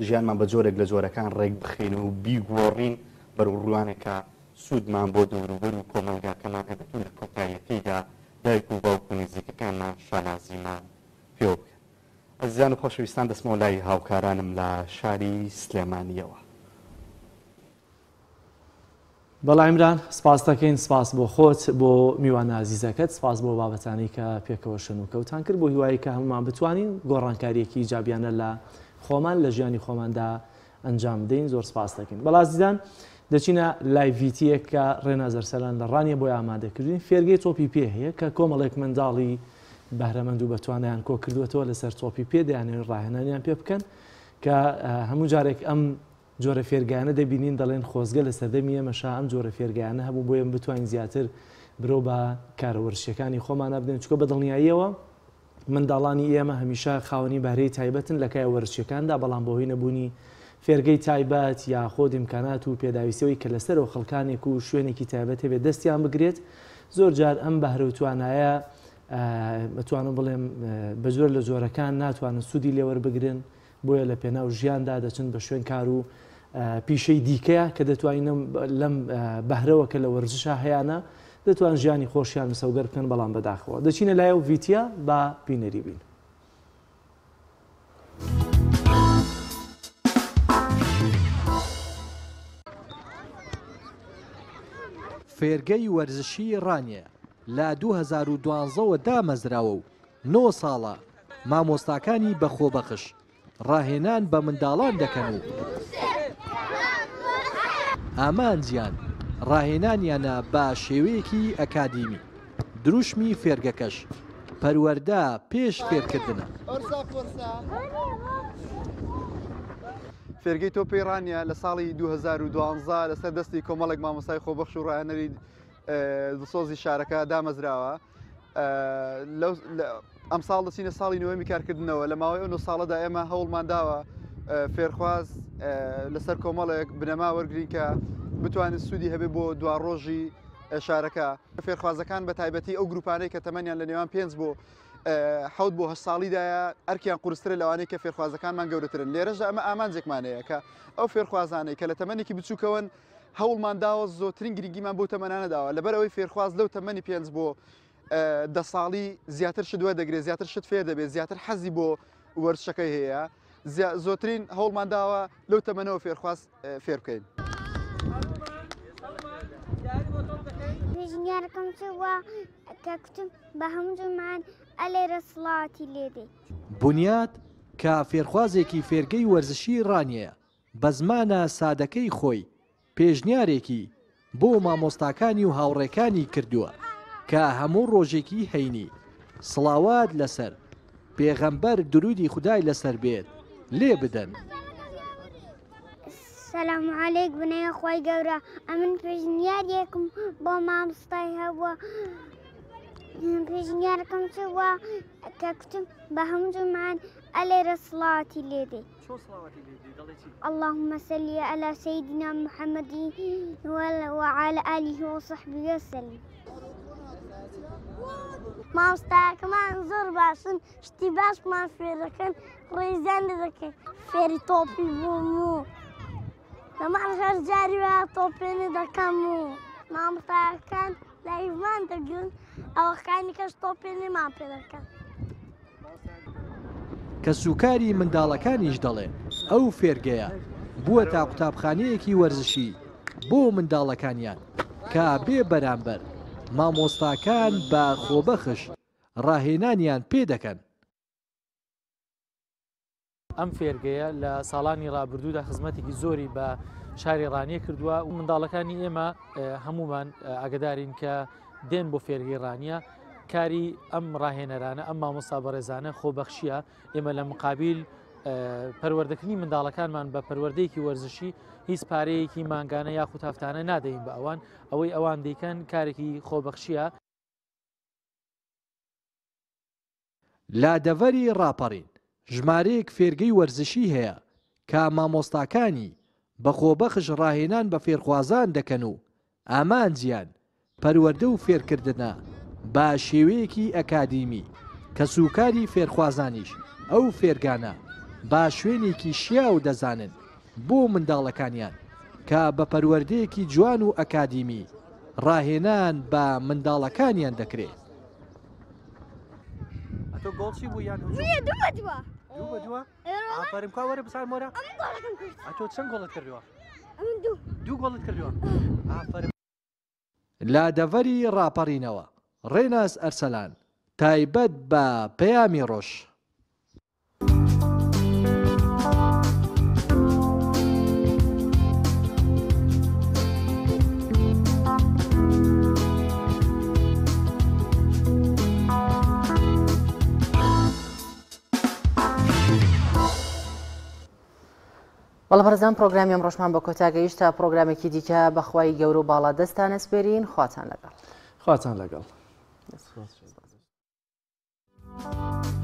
[SPEAKER 18] ژیانمان بە جۆرێک لە جۆرەکان ڕێک بخەین و بیگۆڕین بەرەو ڕوانێک کە سوودمان بۆ دەوروبەر و کۆمەڵگاکەمان هەبێت و لە کۆتاییەکەیدا دایک و باوک و نزیکەکانمان شانازیمان پێوە بکەن. ئەزیزان و خۆشەویستان دەچمەوە لای هاوکارانم لە شاری سلێمانییەوە.
[SPEAKER 2] بەڵێ عیمران سپاست دەکەین سپاس بۆ خۆت بۆ میوانە ئازیزەکەت سپاس بۆ بابەتانەی کە پێکەوە شەن و کەوتان کرد بۆ هیوایی کە هەمومان بتوانین گۆڕانکاریەکی ئیجابیانە لە خۆمان لە ژیانی خۆماندا ئەنجام بدەین زۆر سپاس دەکەین بەڵا ئازیزان دەچینە لای ڤیتیەک کە ڕێناز ئەرسەلان لە ڕانیە بۆی ئامادەکردین فێرگەی تۆپی پێ هەیە کە کۆمەڵێک منداڵی بەهرەمەند و بەتوانیان کۆ کردووەتەوە لەسەر تۆپی پێ دەیانەوێت ڕاهێنانیان پێ بکەن کە هەموو جارێک ئەم جۆرە فێرگایانە دەبینین دەڵێن خۆزگە لە سەردەمی ئێمەشا ئەم جۆرە فێرگایانە هەبوو بۆ ئێمە بتوانین زیاتر برەو بە کارە وەرزشیەکانی خۆمانە بدەین چونکە بە دڵنیاییەوە منداڵانی ئێمە هەمیشە خاوەنی بەهرەی تایبەتن لە کایە وەرزشیەکاندا بەڵام بەهۆی نەبوونی فێرگەی تایبەت یاخود ئیمکانات و پێداویستیەوەی کە لەسەرەوە خەڵکانێک و شوێنێکی تایبەت هەبێت دەستیان بگرێت زۆر جار ئەم بەهرە و توانایە ئەتوانم بڵێم بە جۆر لە جۆرەکان ناتوانن سوودی لێوەربگرن بۆیە لە پێناو ژیاندا دەچن بە شوێن کار و پیشەی دیکەیە کە دەتوانین لەم بەهرەوە کە لە وەرزشا هەیانە دەتوان ژیانی خۆشیان مسەوگەر بکەن بەڵام بەداخەوە دەچینە لای ئەو ڤیتیە با بینەری بین.
[SPEAKER 20] فێرگەی وەرزشی ڕانیە لە 2012 وە دامەزراوە و نۆ ساڵە مامۆستاکانی بە خۆبەخش ڕاهێنان بە منداڵان دەکەن و ئامانجیان ڕاهێنانیانە بە شێوەیەکی ئەکادیمی، دروشمی فێرگەکەش پەروەردە پێش فێرکردنە.
[SPEAKER 10] فێرگەی تۆپی ڕانیە لە ساڵی 2012 لەسەر دەستی کۆمەڵێک مامۆستای خۆبەخش و ڕاهێنەری دڵسۆزی شارەکە دامەزراوە. ئەمساڵ دەچینە ساڵی نۆیەمی کارکردنەوە لە ماوەی ئەو نۆ ساڵەدا ئێمە هەوڵمان داوە فێرخواز لەسەر کۆمەڵێک بنەما وەرگین کە بتوانن سوودی هەبێ بۆ دواڕۆژی شارەکە فێرخوازەکان بە تایبەتی ئەو گروپانەی کە تەمەنیان لە نێوان پێنج بۆ حەوت بۆ هەشت ساڵیدایە ئەرکیان قورسترە لەوانەی کە فێرخوازەکانمان گەورەترن لێرەشدا ئەمە ئامانجێکمان هەیە کە ئەو فێرخوازانەی کە لە تەمەنێکی بچووکەوەن هەوڵمان داوە زۆرترین گرنگیمان بۆ تەمەنانە داوە لەبەر ئەوەی فێرخواز لەو تەمەنی پێنج بۆ دە ساڵی زیاتر شت وەردەگرێت زیاتر شت فێر دەبێت زیاتر حەزی بۆ وەرزشەکەی هەیە زۆرترین هەوڵمان داوە لەو تەمەنەوە فێرخواز فێر بکەین.
[SPEAKER 8] پێشنیارەکەم چ بووە کە کوتم بە هەموو جومان ئەلێرە سڵاتی لێدێ.
[SPEAKER 20] بونیاد کە فێرخوازێکی فێرگەی وەرزشی ڕانیەیە بە زمانە سادەکەی خۆی پێشنیارێکی بۆ مامۆستاکانی و هاوڕێکانی کردووە کە هەموو ڕۆژێکی هەینی سڵاوات لەسەر پێغەمبەر درودی خودای لەسەر بێت لێ بدەن.
[SPEAKER 8] سلام علیک بنەیە خوای گەورە ئەمن پێشنیارێکم بۆ مامۆستای هەبووە پێشنیارەکەم چ بووە کە کوتم بە هەموو جومان ئەلێرە سڵاتی لێدێ اللهم صل على سيدنا محمد وعلى آله وصحبه وسلم. مامۆستاکەمان زۆر باشن شتی باشمان فێرەکەن ڕێزیان لێ دەکەین فێری تۆپی بووم و لە ماڵ هەر جاری وایە تۆپێنێ دەکەم و مامۆستاکان لایڤمان دەگرن ئەوەکانی کەش تۆپێنێمان پێ دەکەن.
[SPEAKER 20] کەسوکاری منداڵەکانیش دەڵێن، ئەو فێرگەیە بووەتە قوتابخانەیەکی وەرزشی بۆ منداڵەکانیان کە بێ بەرامبەر مامۆستاکان بە خۆبەخش ڕاهێنانیان پێ دەکەن.
[SPEAKER 21] ئەم فێرگەیە لە ساڵانی ڕابردوودا خزمەتێکی زۆری بە شاری ڕانیە کردووە و منداڵەکانی ئێمە هەمومان ئاگدارین کە دێن بۆ فێرگەی ڕانیە کاری ئەم ڕاهێنەرانە ئەم مامۆستا بەڕێزانە خۆبەخشیە ئێمە لە مقابل پەروەردەکردنی منداڵەکانمان بە پەروەردەیەکی وەرزشی هیچ پارەیەکی مانگانە یاخود هەفتانە نادەین بە ئەوان ئەوەی ئەوان دەیکەن کارێکی خۆبەخشیە.
[SPEAKER 20] لە دەڤەری ڕاپەڕین ژمارەیەک فێرگەی وەرزشی هەیە کە مامۆستاکانی بە خۆبەخش ڕاهێنان بە فێرخوازان دەکەن و ئامانجیان پەروەردە و فێرکردنە بە شێوەیەکی ئەکادیمی، کەسوکاری فێرخوازانیش ئەو فێرگانە بە شوێنێکی شیاو دەزانن بۆ منداڵەکانیان کە بە پەروەردەیەکی جوان و ئەکادیمی ڕاهێنان بە منداڵەکانیان دەکرێ.
[SPEAKER 3] ئەتۆ گۆڵ چی بوو یان هجوم؟
[SPEAKER 8] دوو بە دووە.
[SPEAKER 3] دوو بە دووە؟ ئافەرم کوا وەرە بزانم وەرە.
[SPEAKER 8] ئەمن گۆڵەکەم کرد.
[SPEAKER 3] ئەتۆ چەند گۆڵت کردووە؟
[SPEAKER 8] ئەمن دوو.
[SPEAKER 3] دوو گۆڵت کردووە؟ ئافەرم.
[SPEAKER 20] لە دەڤەری ڕاپەڕینەوە، ڕێناس ئەرسەلان، تایبەت بە پەیامی ڕۆژ.
[SPEAKER 1] بەڵێ بەڕێزان پرۆگرامی ئەمڕۆشمان بە کۆتا گەیشت تا پرۆگرامێکی دیکە بەخوای گەورە و باڵا دەستان ئەسپێرین خواتان لەگەڵ.
[SPEAKER 2] خواتان لەگەڵ.
[SPEAKER 1] Thank you.